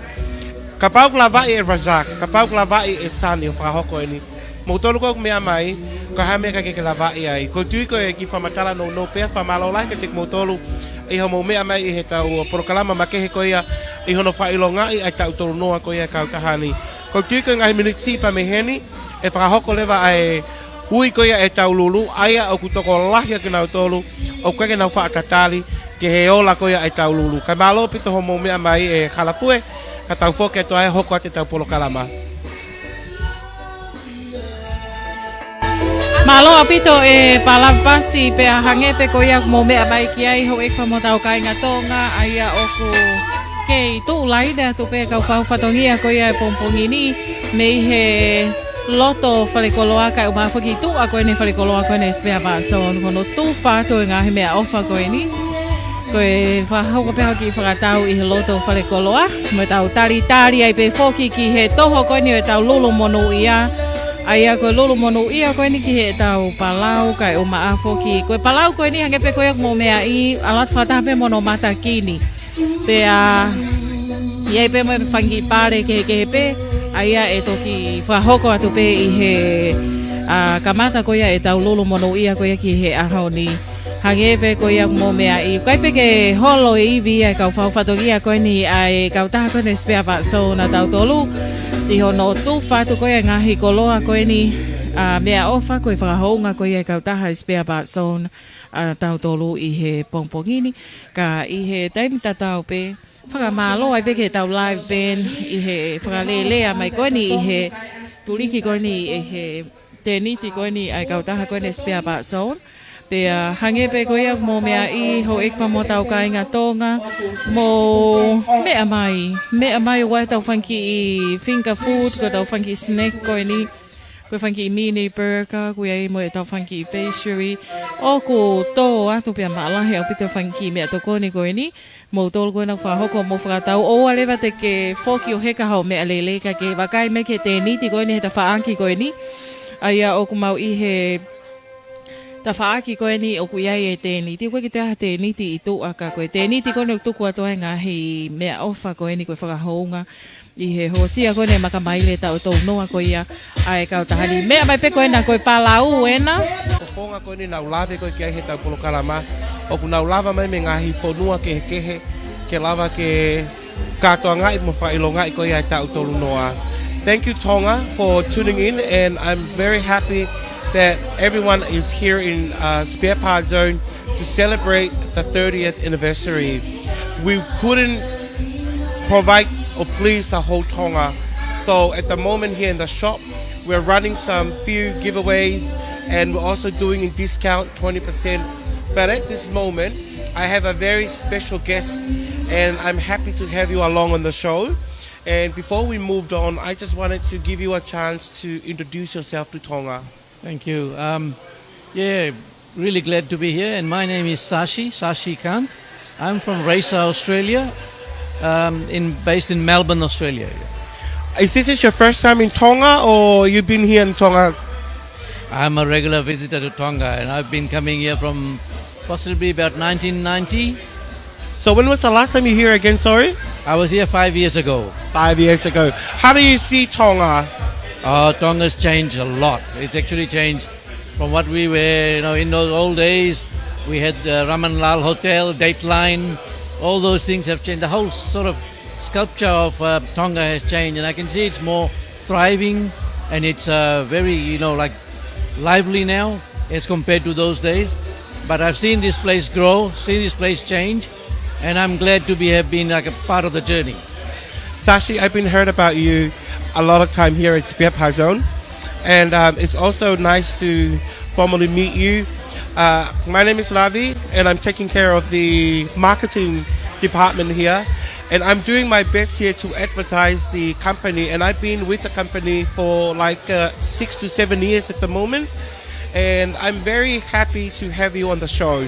kapau ʻoku lavaʻi ʻe Razak, kapau ʻoku lavaʻi ʻe Sonny ʻo fakahoko eni, moutolu ko ē ʻoku meʻa mai, ko e hā e meʻa ʻoku ʻikai ke lavaʻi ai? Ko e tui ko e kiʻi fakamatala nounou pē ia, fakamālō lahi kiate kimoutolu ʻi hoʻomou meʻa mai ʻi heʻetau polokalama makehe ko ia ʻi hono fakaʻilongaʻi ʻa e taʻu tolu noa ko ia e kautaha ni. Ko e tui ko e ngaahi miniti siʻi pē mei heni, ʻe fakahoko leva ʻa e ui ko ia ʻetau lulu, ʻa ia ʻoku tokolahi ʻa kinautolu ʻoku ʻikai ke nau faʻa tatali ki he ola ko ia ʻetau lulu. Kae mālō ʻaupito hoʻomou meʻa mai ʻe Halafue, ka tau foki atu ai ʻo hoko atu ʻetau polokalama. Mālō ʻaupito e Palapasi, pea hangē pē ko ia ʻoku mou meʻa mai ki ai, houʻeiki pea mo hotau kāinga Tonga, ʻa ia ʻoku kei tuʻu laine atu pē e kau fahu fatongia ko ia e pongipongi ni mei he loto falekoloa kae ʻumaʻā foki e tuʻa ko eni e falekoloa ko eni e Spare Parts Zone, ko hono tufa atu e ngaahi meʻaʻofa ko eni. Ko e fakahoko pē ha kiʻi fakatau ʻi he loto falekoloa, mo ʻetau talitali ai pē foki ki he toho ko eni ʻo ʻetau lulu monūʻia. ʻA ia ko e lulu monūʻia ko eni ki heʻetau palau kae ʻumaʻā foki. Ko e palau ko eni hangē pē ko ia ʻoku mou meʻa ai, ʻalu atu fakataha pē mo hono matakini. Pea ʻi ai pē mo e fanga kiʻi pale kehekehe pē, ʻa ia ʻe toki fakahoko atu pē ʻi he, ā, kamata ko ia ʻetau lulu monūʻia ko ia ki he ʻaho ni. Hangē pē ko ia ʻoku mou meʻa ai, ʻikai pē ke holo e ivi ia e kau fahu fatongia ko eni ʻa e kautaha ko eni e Spare Parts Zone ʻatautolu, ʻi hono tufa atu ko ia e ngaahi koloa ko eni, ā, meʻaʻofa ko e fakahounga ko ia e kautaha e Spare Parts Zone ʻatautolu ʻi he pongipongi ni. Ka ʻi he taimi tatau pē, fakamālō ai pē ki heʻetau live band ʻi he fakalelea mai ko eni ʻi he tuliki ko eni ʻi he tēniti ko eni ʻa e kautaha ko eni e Spare Parts Zone. Pea hangē pē ko ia ʻoku mou meʻa ai, houʻeiki pea mo hotau kāinga Tonga, mou meʻa mai, meʻa mai, ʻoku ʻi ai ʻetau fanga kiʻi finger food, ko ʻetau fanga kiʻi snack ko eni, ko e fanga kiʻi mini burger, ʻoku ʻi ai mo ʻetau fanga kiʻi pastry. ʻOku tō atu pea maʻalahi ʻaupito e fanga kiʻi meʻatokoni ko eni, moutolu ko ena ʻoku fakahoko hoʻomou fakatau. ʻOua leva te ke foki ʻo heka hoʻo meʻalele, ka ke vakai mai ki he tēniti ko eni he tafaʻaki ko eni. ʻA ia ʻoku mau ʻi he tafaʻaki ko eni ʻoku ʻi ai e tēniti. ʻOku ʻikai ke toe ʻi ai ha tēniti ʻi tuʻa, ka ko e tēniti ko eni ʻoku tuku atu ai e ngaahi meʻaʻofa ko eni ko e fakahounga ʻi he hoosia ko eni e makamaile taʻu tolu noa ko ia ʻa e kautaha ni. Meʻa mai pē ko ena ko e palau ena. Ko e founga ko eni naʻa ku lave ko ē ki ai heʻetau polokalama, ʻoku nau lava mai mei he ngaahi fonua kehekehe ke lava ke kātoangaʻi mo fakaʻilongaʻi ko ia e taʻu tolu noa. Thank you, Tonga, for tuning in, and I'm very happy that everyone is here in, uh, Spare Parts Zone to celebrate the thirtieth anniversary. We couldn't provide or please the whole Tonga. So at the moment here in the shop, we're running some few giveaways, and we're also doing a discount twenty percent. But at this moment, I have a very special guest, and I'm happy to have you along on the show. And before we moved on, I just wanted to give you a chance to introduce yourself to Tonga. Thank you. Um, yeah, really glad to be here. And my name is Sashi, Sashi Kant. I'm from Racer, Australia, um, in, based in Melbourne, Australia. Is this is your first time in Tonga, or you've been here in Tonga? I'm a regular visitor to Tonga, and I've been coming here from possibly about nineteen ninety. So when was the last time you here again, sorry? I was here five years ago. Five years ago. How do you see Tonga? Oh, Tonga's changed a lot. It's actually changed from what we were, you know, in those old days. We had the Raman Lal Hotel, Dateline. All those things have changed. The whole sort of sculpture of uh, Tonga has changed, and I can see it's more thriving, and it's uh, very, you know, like, lively now as compared to those days. But I've seen this place grow, seen this place change, and I'm glad to be have been, like, a part of the journey. Sashi, I've been heard about you a lot of time here at Spare Parts Zone, and um, it's also nice to formally meet you. Uh, my name is Lavi, and I'm taking care of the marketing department here. And I'm doing my best here to advertise the company. And I've been with the company for, like, uh, six to seven years at the moment. And I'm very happy to have you on the show.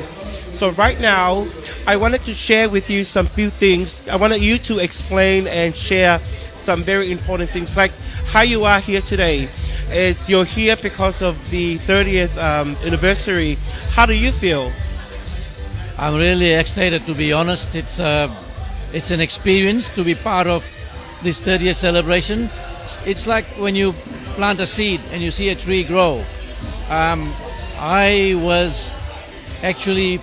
So right now, I wanted to share with you some few things. I wanted you to explain and share some very important things, like how you are here today. It's, you're here because of the thirtieth um, anniversary. How do you feel? I'm really excited, to be honest. It's uh, it's an experience to be part of this thirtieth celebration. It's like when you plant a seed and you see a tree grow. Um, I was actually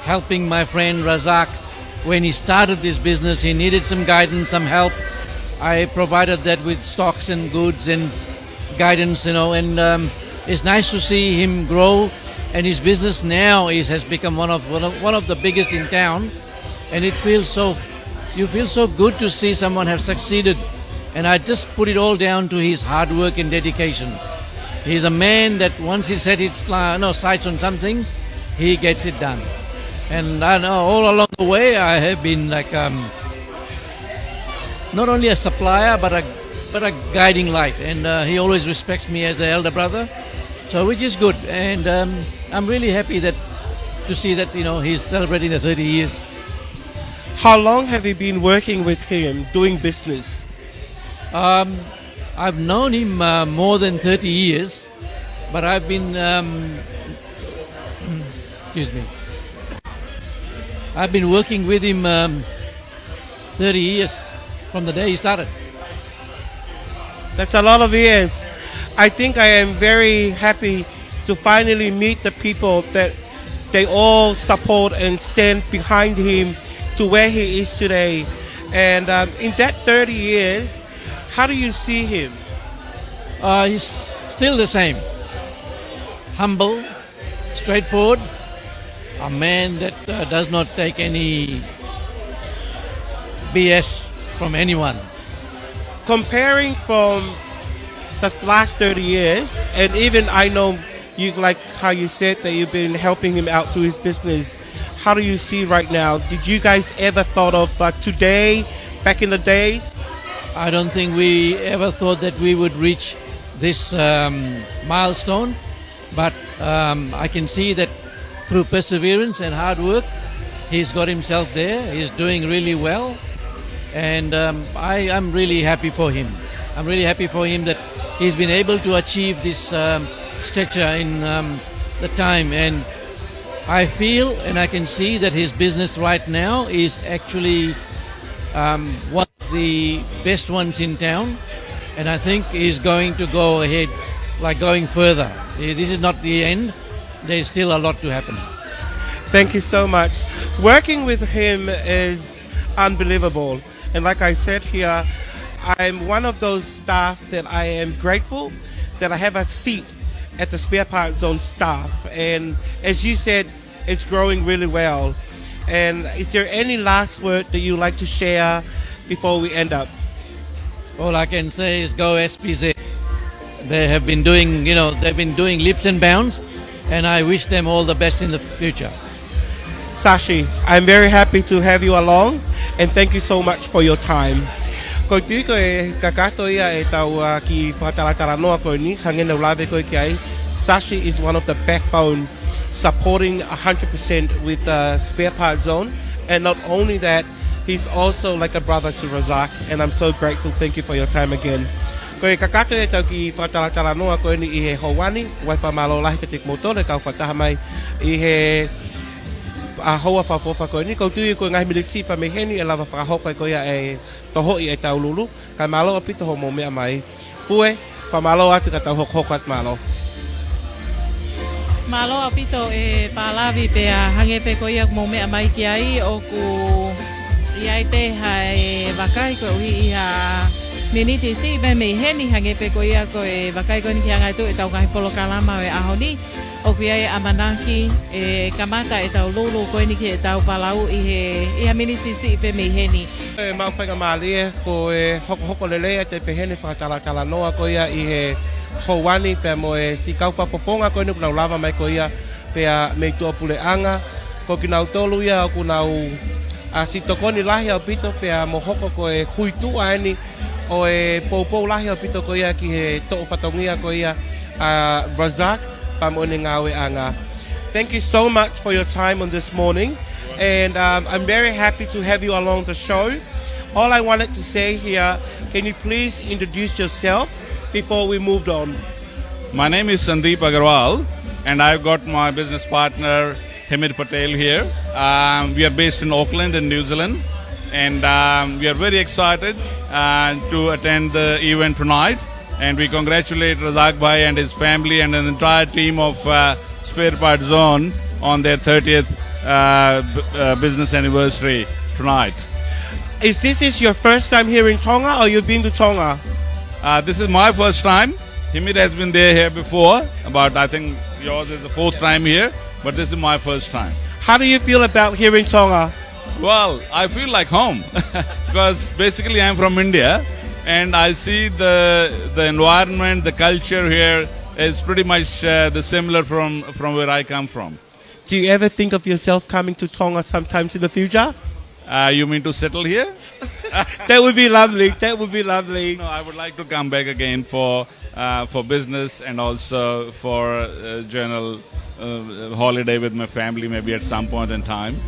helping my friend Razak when he started this business. He needed some guidance, some help. I provided that with stocks and goods and guidance, you know, and um, it's nice to see him grow. And his business now is, has become one of, one of one of the biggest in town, and it feels so, you feel so good to see someone have succeeded. And I just put it all down to his hard work and dedication. He's a man that once he set his uh, no sights on something, he gets it done. And I know all along the way I have been, like, um, not only a supplier but a but a guiding light. And uh, he always respects me as an elder brother, so which is good. And um, I'm really happy that to see that, you know, he's celebrating the thirty years. How long have you been working with him, doing business? Um, I've known him uh, more than thirty years, but I've been, um, excuse me, I've been working with him um, thirty years from the day he started. That's a lot of years. I think I am very happy to finally meet the people that they all support and stand behind him to where he is today. And um, in that thirty years, how do you see him? Uh, he's still the same. Humble, straightforward, a man that uh, does not take any B S from anyone. Comparing from the last thirty years, and even I know you, like how you said that you've been helping him out through his business. How do you see right now? Did you guys ever thought of uh, today, back in the days? I don't think we ever thought that we would reach this um, milestone, but um, I can see that through perseverance and hard work, he's got himself there. He's doing really well, and um, I am really happy for him. I'm really happy for him that he's been able to achieve this um, stature in um, the time, and I feel and I can see that his business right now is actually um, one of the best ones in town, and I think he's going to go ahead, like, going further. Eh, this is not the end. There's still a lot to happen. Thank you so much. Working with him is unbelievable. And like I said here, I'm one of those staff that I am grateful that I have a seat at the Spare Parts Zone staff. And as you said, it's growing really well. And is there any last word that you'd like to share before we end up? All I can say is go S P Z. They have been doing, you know, they've been doing leaps and bounds, and I wish them all the best in the future. Sashi, I'm very happy to have you along, and thank you so much for your time. Ko e tui ko e kakato ia ʻetau, uh, kiʻi fakatalatalanoa ko eni, hangē naʻá ku lave ko ē ki ai. Sashi is one of the backbone supporting a hundred percent with, uh, Spare Part Zone, and not only that, he's also like a brother to Razak, and I'm so grateful. Thank you for your time again. Ko e kakato ia ʻetau kiʻi fakatalatalanoa ko eni ʻi he houa ni, ʻoku ou fakamālō lahi kiate kimoutolu ʻoku mou fakataha mai ʻi he ʻa houa fakaʻofoʻofa ko eni. Ko e tui ko e ngaahi miniti pē mei heni ʻe lava fakahoko ai ko ia e tohoʻi ʻetau lulu. Kae mālō ʻaupito hoʻomou meʻa mai. Fue, fakamālō atu ka tau hokohoko atu, mālō. Mālō ʻaupito e Pālavi pea hangē pē ko ia ʻoku mou meʻa mai ki ai ʻoku ʻi ai pē ha e vakai koeʻuhi ʻi ha miniti siʻi pē mei heni hangē pē ko ia ko e vakai ko eni ki he anga atu ʻetau ngaahi polokalama ʻo e ʻaho ni. ʻOku ʻi ai e ʻamanaki ʻe kamata ʻetau lulu ko eni ki heʻetau palau ʻi he, ʻi ha miniti siʻi pē mei heni. ʻE maʻu faingamālie ko e hokohoko lelei atu pē heni fakatalatalanoa ko ia ʻi he houa ni pea mo e siʻi kau fakafofonga ko eni ʻoku nau lava mai ko ia pea mei tuʻapuleʻanga. Ko kinautolu ia ʻoku nau, ʻa, siʻi tokoni lahi ʻaupito pea mo hoko ko e huituʻa eni ʻo e poupou lahi ʻaupito ko ia ki he toʻu fatongia ko ia ʻa Razak pea mo ʻene ngāueʻanga. Thank you so much for your time on this morning, and, um, I'm very happy to have you along the show. All I wanted to say here, can you please introduce yourself before we moved on? My name is Sandeep Agarwal, and I've got my business partner Hemid Patel here. Um, we are based in Auckland in New Zealand, and, um, we are very excited, uh, to attend the event tonight. And we congratulate Razak Bhai and his family and an entire team of, uh, Spare Part Zone on their thirtieth, uh, b-, uh, business anniversary tonight. Is this is your first time here in Tonga, or you've been to Tonga? Uh, this is my first time. Hemid has been there here before, but I think yours is the fourth time here, but this is my first time. How do you feel about here in Tonga? Well, I feel like home because basically I'm from India, and I see the, the environment, the culture here is pretty much, uh, the similar from, from where I come from. Do you ever think of yourself coming to Tonga sometimes in the future? Uh, you mean to settle here? That would be lovely. That would be lovely. No, I would like to come back again for, uh, for business and also for, uh, general, uh, holiday with my family, maybe at some point in time.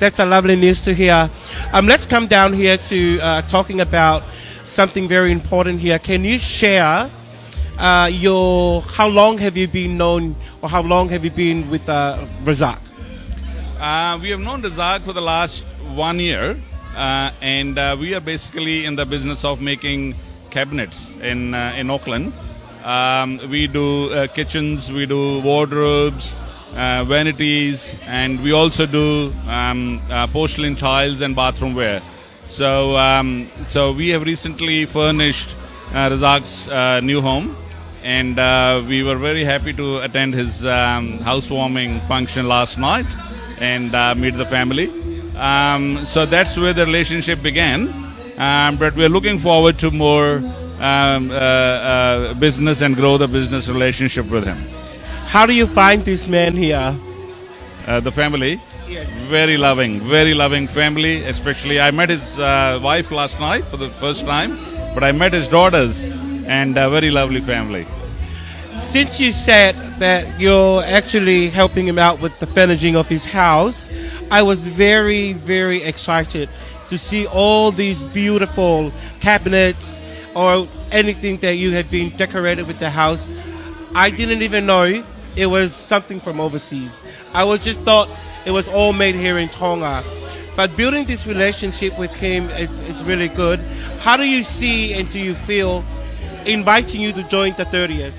That's a lovely news to hear. Um, let's come down here to, uh, talking about something very important here. Can you share, uh, your, how long have you been known, or how long have you been with, uh, Razak? Uh, we have known Razak for the last one year, uh, and, uh, we are basically in the business of making cabinets in, uh, in Auckland. Um, we do, uh, kitchens, we do wardrobes, uh, vanities, and we also do, um, uh, porcelain tiles and bathroom ware. So, um, so we have recently furnished, uh, Razak's, uh, new home, and, uh, we were very happy to attend his, um, housewarming function last night and, uh, meet the family. Um, so that's where the relationship began. Um, but we're looking forward to more, um, uh, uh, business and grow the business relationship with him. How do you find this man here? Uh, the family? Yes. Very loving, very loving family, especially. I met his, uh, wife last night for the first time, but I met his daughters, and a very lovely family. Since you said that you're actually helping him out with the furnishing of his house, I was very, very excited to see all these beautiful cabinets or anything that you have been decorated with the house. I didn't even know it was something from overseas. I was just thought it was all made here in Tonga. But building this relationship with him, it's, it's really good. How do you see and do you feel inviting you to join the thirtieth?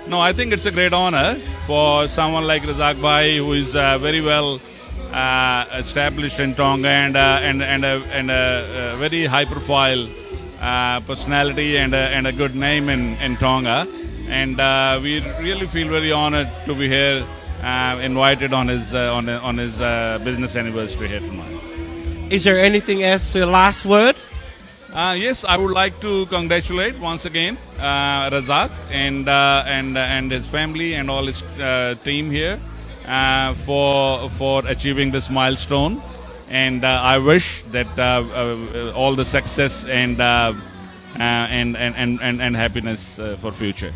No, I think it's a great honor for someone like Razak Bhai, who is, uh, very well, uh, established in Tonga and, uh, and, and, uh, and, uh, uh, very high profile, uh, personality and, uh, and a good name in, in Tonga. And, uh, we really feel very honored to be here, uh, invited on his, uh, on, on his, uh, business anniversary here tonight. Is there anything else, your last word? Uh, yes, I would like to congratulate once again, uh, Razak and, uh, and, and his family and all his, uh, team here. uh, for, for achieving this milestone. And, uh, I wish that, uh, uh, all the success and, uh, uh, and, and, and, and, and happiness, uh, for future.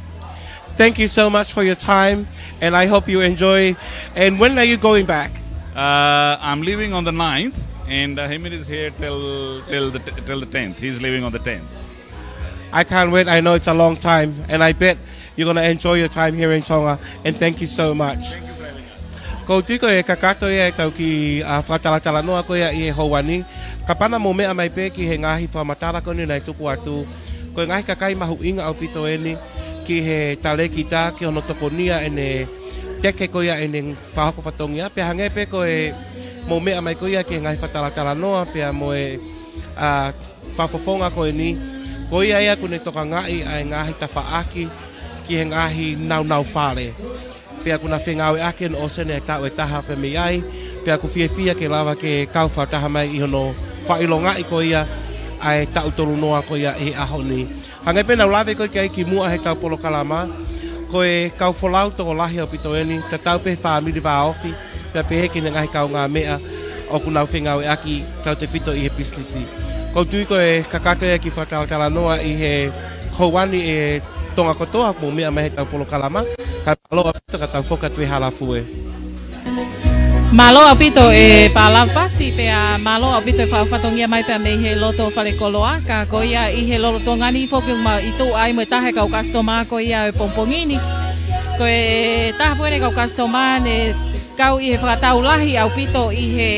Thank you so much for your time, and I hope you enjoy. And when are you going back? Uh, I'm leaving on the ninth, and, uh, Hemit is here till, till the, till the tenth. He's leaving on the tenth. I can't wait. I know it's a long time, and I bet you're gonna enjoy your time here in Tonga. And thank you so much. ʻOku ou tui ko e kakato ia ʻetau kiʻi, ā, fakatalatalanoa ko ia ʻi he houa ni. Kapau naʻa mou meʻa mai pē ki he ngaahi fakamatala ko eni naʻe tuku atu. Ko e ngaahi kakai mahuʻinga ʻaupito eni ki he talēkita, ki hono tokonia ʻene teke ko ia ʻene fakahoko fatongia. Pea hangē pē ko e mou meʻa mai ko ia ki he ngaahi fakatalatalanoa, pea mo e, ā, fakafofonga ko eni, ko ia ia ʻoku ne tokangaʻi ʻa e ngaahi tafaʻaki ki he ngaahi nāunau fale. Pea ʻoku na fengāueʻaki ʻene ʻoseni ʻa e taʻu ʻe taha pē mei ai, pea ʻoku fiefia ke lava ke kau fakataha mai ʻi hono fakaʻilongaʻi ko ia ʻa e taʻu tolu noa ko ia ʻi he ʻaho ni. Hangē pē naʻa ku lave ko ē ki ai kimuʻa heʻetau polokalama, ko e kau folau tokolahi ʻaupito eni, tatau pē he fāmili vāofi, pea pehē ki heʻene ngaahi kaungāmeʻa ʻoku nau fengāueʻaki tautefito ʻi he pisinisi. ʻOku ou tui ko e kakato ia e kiʻi fakatalatalanoa ʻi he houa ni ʻe Tonga kotoa ʻoku mou meʻa mai heʻetau polokalama, kae mālō ʻaupito ka tau foki atu ʻi Halafue. Mālō ʻaupito ʻe Pālava Pasi, pea mālō ʻaupito e fakafatongia mai pea mei he loto falekoloa, ka ko ia ʻi he lolotonga ni foki ʻoku mau ʻi tuʻa ai mo e taha e kau kasitoma ko ia ʻo e pongipongi ni. Ko e taha foki eni e kau kasitoma ne kau ʻi he fakatau lahi ʻaupito ʻi he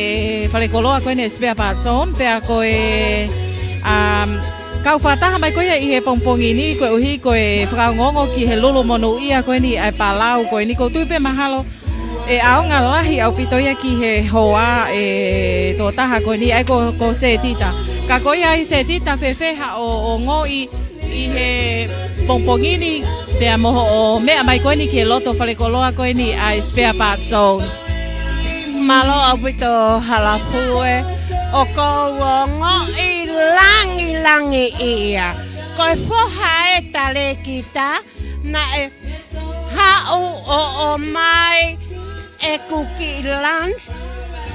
falekoloa ko eni e spare parts zone, pea ko e, um, kau fakataha mai ko ia ʻi he pongipongi ni, koeʻuhi ko e fakaongoongo ki he lulu monūʻia ko eni ʻa e palau ko eni. ʻOku ou tui pē mahalo ʻe ʻaonga lahi ʻaupito ia ki he hoa e tokotaha ko eni, ʻa ia ko, ko Setita. Ka ko ia ai Setita, fēfē haʻo ongoʻi ʻi he pongipongi ni, pea mo hoʻo meʻa mai ko eni ki he loto falekoloa ko eni ʻa e spare parts zone? Mālō ʻaupito Halafue, ʻoku ou ongoʻi langilangiʻia. Ko e foha e talēkita, naʻe haʻu ʻo ʻomai ʻeku kiʻi lunch.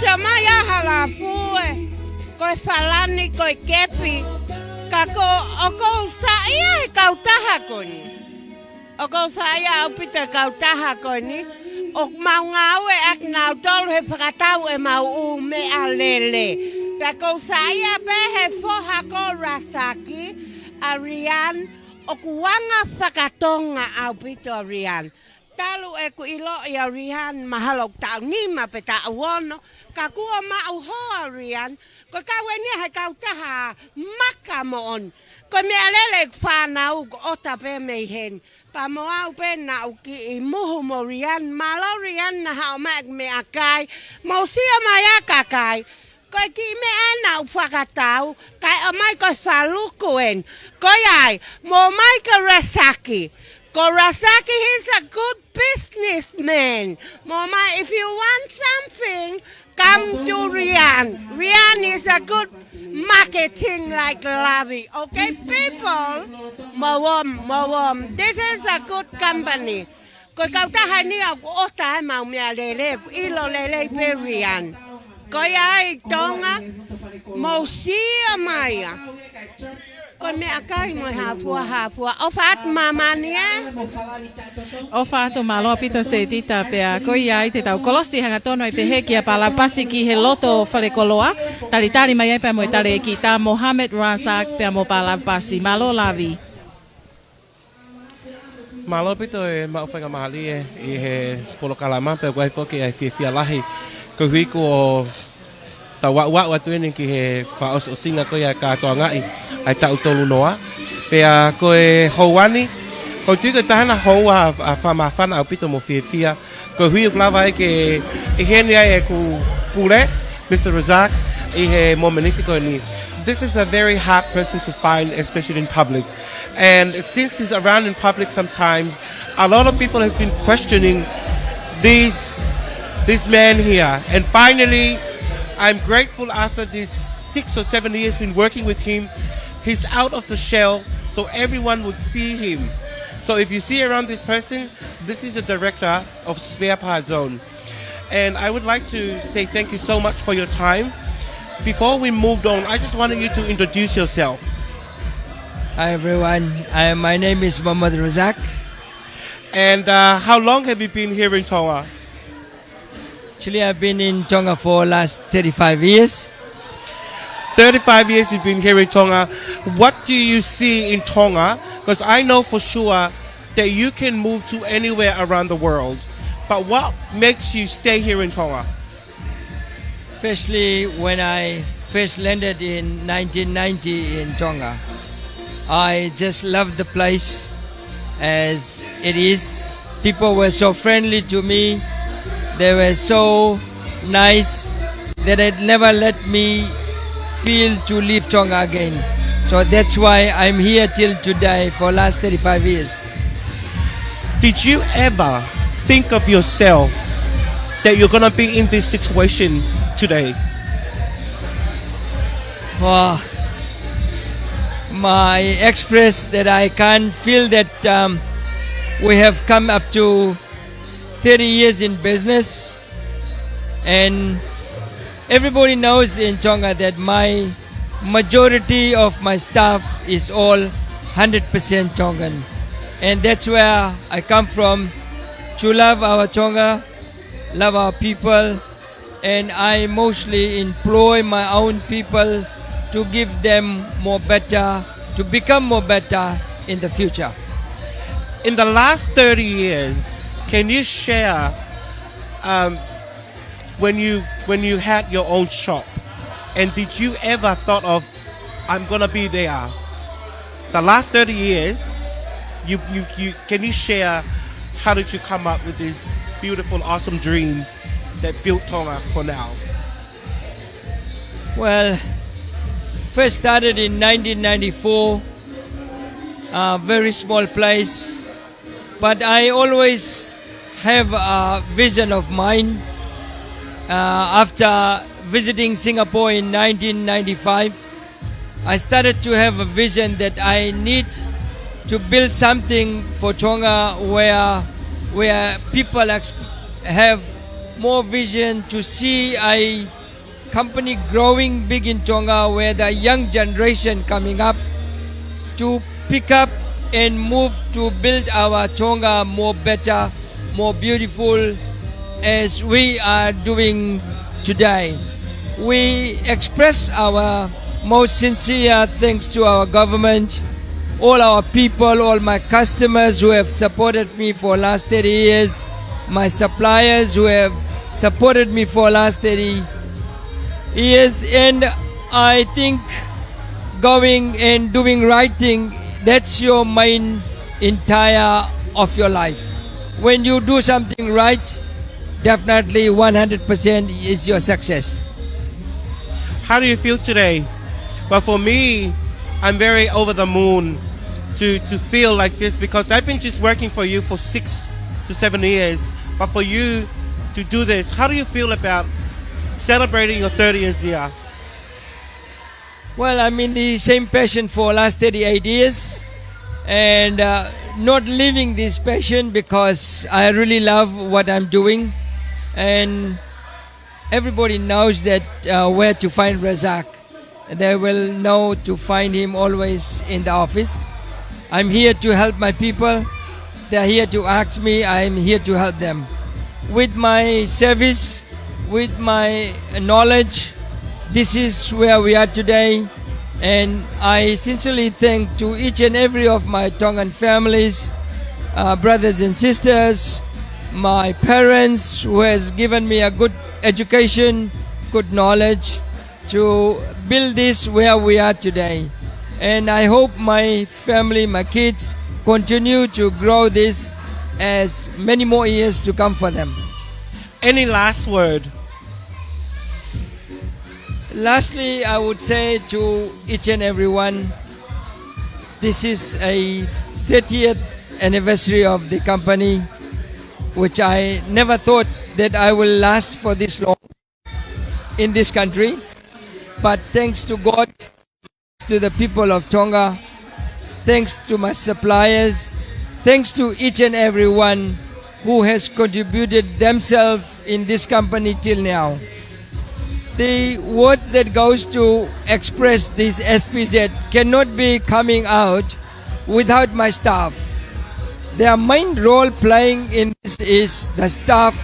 Sio mai ā Halafue, ko e falani, ko e kepi. Ka ko, ʻoku ou saiʻia he kautaha ko eni. ʻOku ou saiʻia ʻaupito he kautaha ko eni. ʻOku mau ngāueʻaki nautolu he fakatau ʻemau ʻū meʻalele. Pea ʻoku ou saiʻia pē he foha ko Rasaki, ʻa Rian, ʻoku anga fakatonga ʻaupito ʻa Rian. Talu ʻeku ʻiloʻi ʻa Rian, mahalo ʻoku taʻu nima pe taʻu ono, ka kuo maʻu hoa ʻa Rian, ko e kau eni ia he kautaha maka moʻoni. Ko e meʻalele ʻeku fānau ʻoku ʻota pē mei heni. Pea mo au pē naʻa ku kiʻi muhu mo Rian, mālō Rian naʻa haʻu mai ʻeku meʻakai, mou sio mai ā kakai. Ko e kiʻi meʻa ena ʻoku fakatau, kae ʻomai ko e faluku eni. Ko ia ai, mou ō mai ki Rasaki. Ko Rasaki, he's a good businessman. Mou ō mai, if you want something, come to Rian. Rian is a good marketing like Lavi. Okay, people? Mou ō, mou ō. This is a good company. Ko e kautaha ni ʻoku ʻota ai ʻemau meʻalele, ʻoku ʻilo lelei pē Rian. Ko ia ai Tonga, mou sio mai ā. Ko e meʻakai mo e hā fua, hā fua. ʻOfa atu māmani ē. ʻOfa atu, mālō ʻaupito Setita, pea ko ia ai te tau kolosi hangatonu ai pehē kia Pālava Pasi ki he loto falekoloa. Talitali mai ai pea mo e talēkita Mohamed Razak pea mo Pālava Pasi. Mālō Lavi. Mālō ʻaupito e maʻu faingamālie ʻi he polokalama, pea ʻoku ʻi ai foki ʻa e fiefia lahi koeʻuhi kuo tau aʻuaʻu atu eni ki he fakaʻosiʻosinga ko ia e kātoangaʻi ʻa e taʻu tolu noa. Pea ko e houa ni, ʻoku ou tui ko e taha ena houa ʻa, ʻa fakamāfana ʻaupito mo fiefia, koeʻuhi ʻoku lava ai ke ʻi heni ai ʻeku pule, Mister Razak, ʻi he momeniti ko eni. This is a very hard person to find, especially in public. And since he's around in public sometimes, a lot of people have been questioning this, this man here. And finally, I'm grateful after these six or seven years been working with him, he's out of the shell, so everyone would see him. So if you see around this person, this is the director of Spare Parts Zone. And I would like to say thank you so much for your time. Before we moved on, I just wanted you to introduce yourself. Hi everyone, I, my name is Mohamed Razak. And uh, how long have you been here in Tonga? Actually, I've been in Tonga for last thirty-five years. Thirty-five years you've been here in Tonga. What do you see in Tonga? Because I know for sure that you can move to anywhere around the world. But what makes you stay here in Tonga? Firstly, when I first landed in nineteen ninety in Tonga, I just loved the place as it is. People were so friendly to me. They were so nice that it never let me feel to leave Tonga again. So that's why I'm here till today for last thirty-five years. Did you ever think of yourself that you're gonna be in this situation today? Well, my express that I can feel that um, we have come up to thirty years in business, and everybody knows in Tonga that my majority of my staff is all hundred percent Tongan, and that's where I come from, to love our Tonga, love our people, and I mostly employ my own people to give them more better, to become more better in the future. In the last thirty years, can you share um, when you when you had your own shop, and did you ever thought of, "I'm gonna be there"? The last thirty years, you, you, you can you share how did you come up with this beautiful, awesome dream that built Tonga for now? Well, first started in nineteen ninety-four, a very small place, but I always have a vision of mine. Uh, after visiting Singapore in nineteen ninety-five, I started to have a vision that I need to build something for Tonga where, where people ex- have more vision to see a company growing big in Tonga, where the young generation coming up to pick up and move to build our Tonga more better, more beautiful, as we are doing today. We express our most sincere thanks to our government, all our people, all my customers who have supported me for the last thirty years, my suppliers who have supported me for the last thirty years, and I think going and doing right thing, that's your main entire of your life. When you do something right, definitely one hundred percent is your success. How do you feel today? But for me, I'm very over the moon to, to feel like this because I've been just working for you for six to seven years. But for you to do this, how do you feel about celebrating your thirtieth year? Well, I'm in the same passion for last thirty-eight years and uh, not leaving this passion because I really love what I'm doing, and everybody knows that uh, where to find Razak. They will know to find him always in the office. I'm here to help my people. They're here to ask me. I'm here to help them. With my service, with my knowledge, this is where we are today. And I sincerely thank to each and every of my Tongan families, uh, brothers and sisters, my parents who has given me a good education, good knowledge to build this where we are today. And I hope my family, my kids, continue to grow this as many more years to come for them. Any last word? Lastly, I would say to each and everyone, this is a thirtieth anniversary of the company, which I never thought that I will last for this long in this country. But thanks to God, to the people of Tonga, thanks to my suppliers, thanks to each and every one who has contributed themselves in this company till now. The words that goes to express this S P Z cannot be coming out without my staff. Their main role playing in this is the staff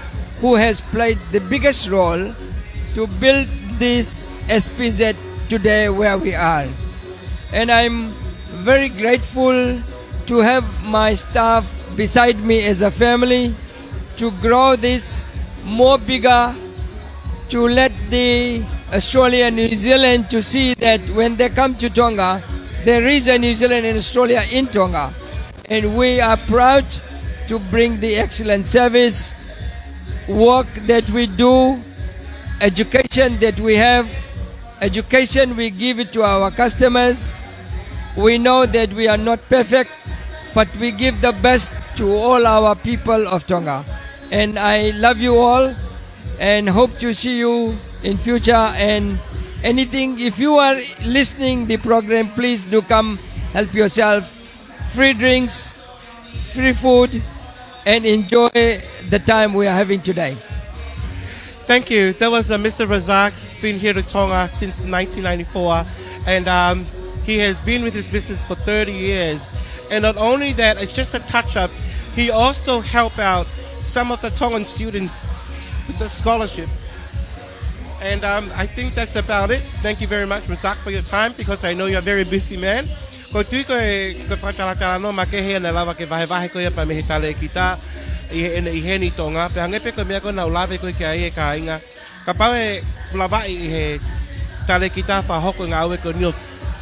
who has played the biggest role to build this S P Z today where we are. And I'm very grateful to have my staff beside me as a family to grow this more bigger, to let the Australia and New Zealand to see that when they come to Tonga, there is a New Zealand and Australia in Tonga. And we are proud to bring the excellent service, work that we do, education that we have, education we give it to our customers. We know that we are not perfect, but we give the best to all our people of Tonga. And I love you all and hope to see you in future. And anything, if you are listening the program, please do come help yourself. Free drinks, free food, and enjoy the time we are having today. Thank you. That was uh, Mister Razak, been here to Tonga since nineteen ninety-four, and um, he has been with his business for thirty years. And not only that, it's just a touch up. He also helped out some of the Tongan students with a scholarship. And um, I think that's about it. Thank you very much, Razak, for your time, because I know you're a very busy man. Ko e tui ko e, ko e fakatalatalanoa makehe naʻe lava ke vahevahe ko ia pea mei he talēkita ʻi he, ʻi heni ʻi Tonga. Pea hangē pē ko e meʻa ko ē naʻa ku lave ko ē ki ai, ʻe kāinga. Kapau ʻe lavaʻi ʻe he talēkita fakahoko e ngāue ko eni ʻo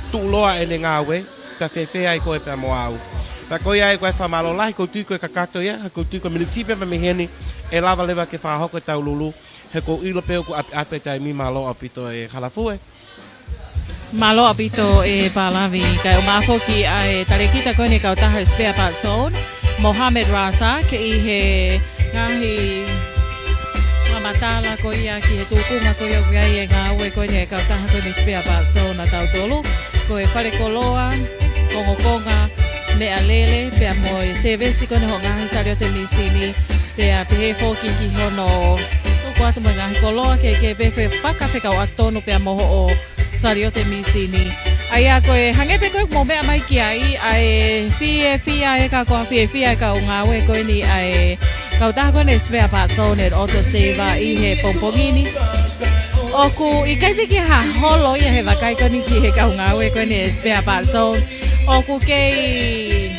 tuʻuloa ʻene ngāue, pea fēfē ai koe pea mo au. Pea ko ia ai ko e fakamālō lahi, ko e tui ko e kakato ia, ko e tui ko e miniti pē pea mei heni, ʻe lava leva ke fakahoko ʻetau lulu. He ʻoku ou ʻilo pē ʻoku ʻapiʻapi e taimi. Mālō ʻaupito e Kalafue. Mālō ʻaupito e Pālavi. Kae ʻumaʻā foki ʻa e talēkita ko eni e kautaha Spare Parts Zone, Mohamed Razak, ʻi he ngaahi fakamatala ko ia ki he tūkunga ko ia ʻoku ʻi ai e ngāue ko eni e kautaha ko eni Spare Parts Zone ʻa tautolu. Ko e falekoloa, kongokonga, meʻalele, pea mo e sēvesi ko eni hoʻo ngaahi saliote mīsini. Pea pehē foki ki hono tuku atu mo e ngaahi koloa kehekehe pē, fakafekauʻaki tonu pea mo hoʻo saliote mīsini. ʻA ia ko e hangē pē ko ē ʻoku mou meʻa mai ki ai, ʻa e fiefia e kau, ko e fiefia e kau ngāue ko eni ʻa e kautaha ko eni Spare Parts Zone and Auto Saver ʻi he pongipongi ni. ʻOku ʻikai pē ke holo ia he vakai ko eni ki he kau ngāue ko eni Spare Parts Zone. ʻOku kei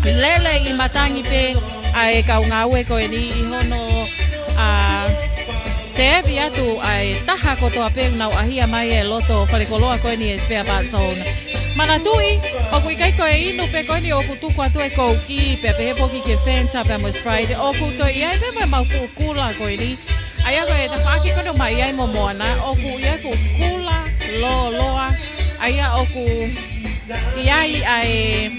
lele ʻi matangi pē ʻa e kau ngāue ko eni ʻi hono, ʻa, sēvi atu ʻa e taha kotoa pē ʻoku nau ʻahia mai e loto falekoloa ko eni e Spare Parts Zone. Manatuʻi, ʻoku ʻikai ko e inu pē ko eni ʻoku tuku atu e Coke pea pehē foki ki he Fanta pea mo e Sprite. ʻOku toe ʻi ai pē mo e mau fuʻu kula ko eni. ʻA ia ko e tafaʻaki ko eni ʻoku mai ai mo Moana, ʻoku ʻi ai fuʻu kula lōloa. ʻA ia ʻoku ʻi ai ʻa e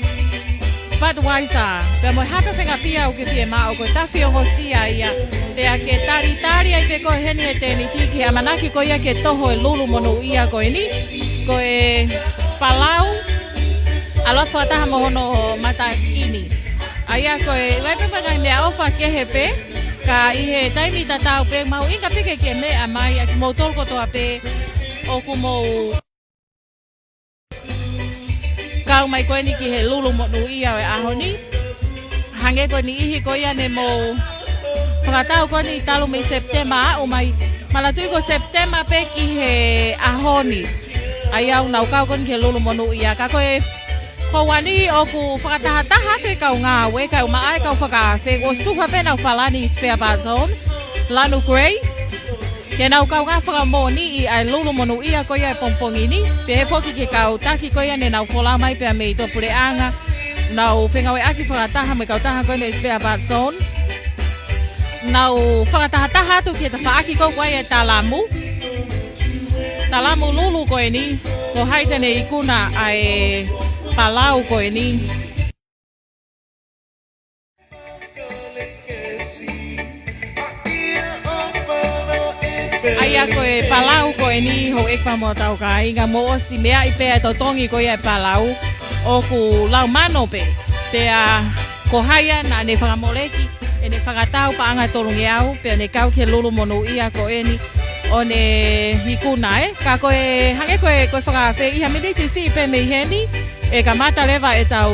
Budweiser, pea mo e hā pē fanga pia ʻoku ke fiemaʻu, ko e tafi ongosia ia. Pea ke talitali ai pē koe heni he tēniti ki he ʻamanaki ko ia ke toho e lulu monūʻia ko eni, ko e palau, ʻalu atu fakataha mo hono mataʻikini. ʻA ia ko e, ʻi ai pē mo e ngaahi meʻaʻofa kehe pē, ka ʻi he taimi tatau pē, mahuʻinga pē ke ke meʻa mai, ʻa kimoutolu kotoa pē ʻoku mou kau mai ko eni ki he lulu monūʻia ʻo e ʻaho ni. Hangē ko e niʻihi ko ia ne mou fakatau ko eni talu mei Sepitema aʻu mai. Manatuʻi ko Sepitema pē ki he ʻaho ni, ʻa ia ʻoku nau kau ko eni ki he lulu monūʻia. Ka ko e houa ni ʻoku fakatahataha atu e kau ngāue, kae ʻumaʻā e kau fakaafe, ʻosi tufa pē ʻenau falani ʻi Spare Parts Zone, lanu grey, ke nau kaungā fakamoʻoniʻi ʻa e lulu monūʻia ko ia e pongipongi ni. Pehē foki ki he kau taki ko ia ne nau folau mai pea mei tuʻapuleʻanga, nau fengāueʻaki fakataha mo e kautaha ko eni Spare Parts Zone. Nau fakatahataha atu ki he tafaʻaki ko ē ʻoku ʻi ai e talamu, talamu lulu ko eni, ko hai te ne ikuna ʻa e palau ko eni. ʻA ia ko e palau ko eni, houʻeiki pea mo hotau kāinga, mou ʻosi meaʻi pē e totongi ko ia e palau, ʻoku lau mano pē, pea ko hai ia naʻa ne fakamoleki Ne fakatau paʻanga ʻe tolungeau, pea ne kau ki he lulu monūʻia ko eni ʻo ne ikuna, ē. Ka ko e hangē ko e, ko e fakaafe, ʻi ha miniti siʻi pē mei heni, ʻe kamata leva ʻetau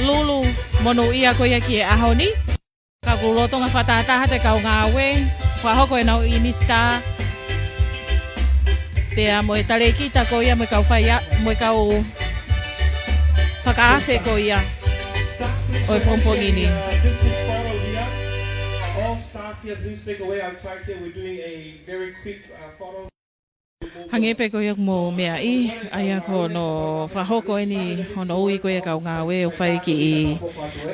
lulu monūʻia ko ia ki he ʻaho ni. Ka ʻoku lolotonga fakatahataha ʻa e kau ngāue, fakahoko ʻenau ʻinisitā, pea mo e talēkita ko ia, mo e kau fai a-, mo e kau fakaafe ko ia ʻo e pongipongi ni. All staff here, please make your way outside here. We're doing a very quick, uh, photo. Hangē pē ko ia ʻoku mou meaʻi, ʻa ia ko hono fakahoko eni hono ui ko ia ʻa e kau ngāue ʻo fai e kiʻi,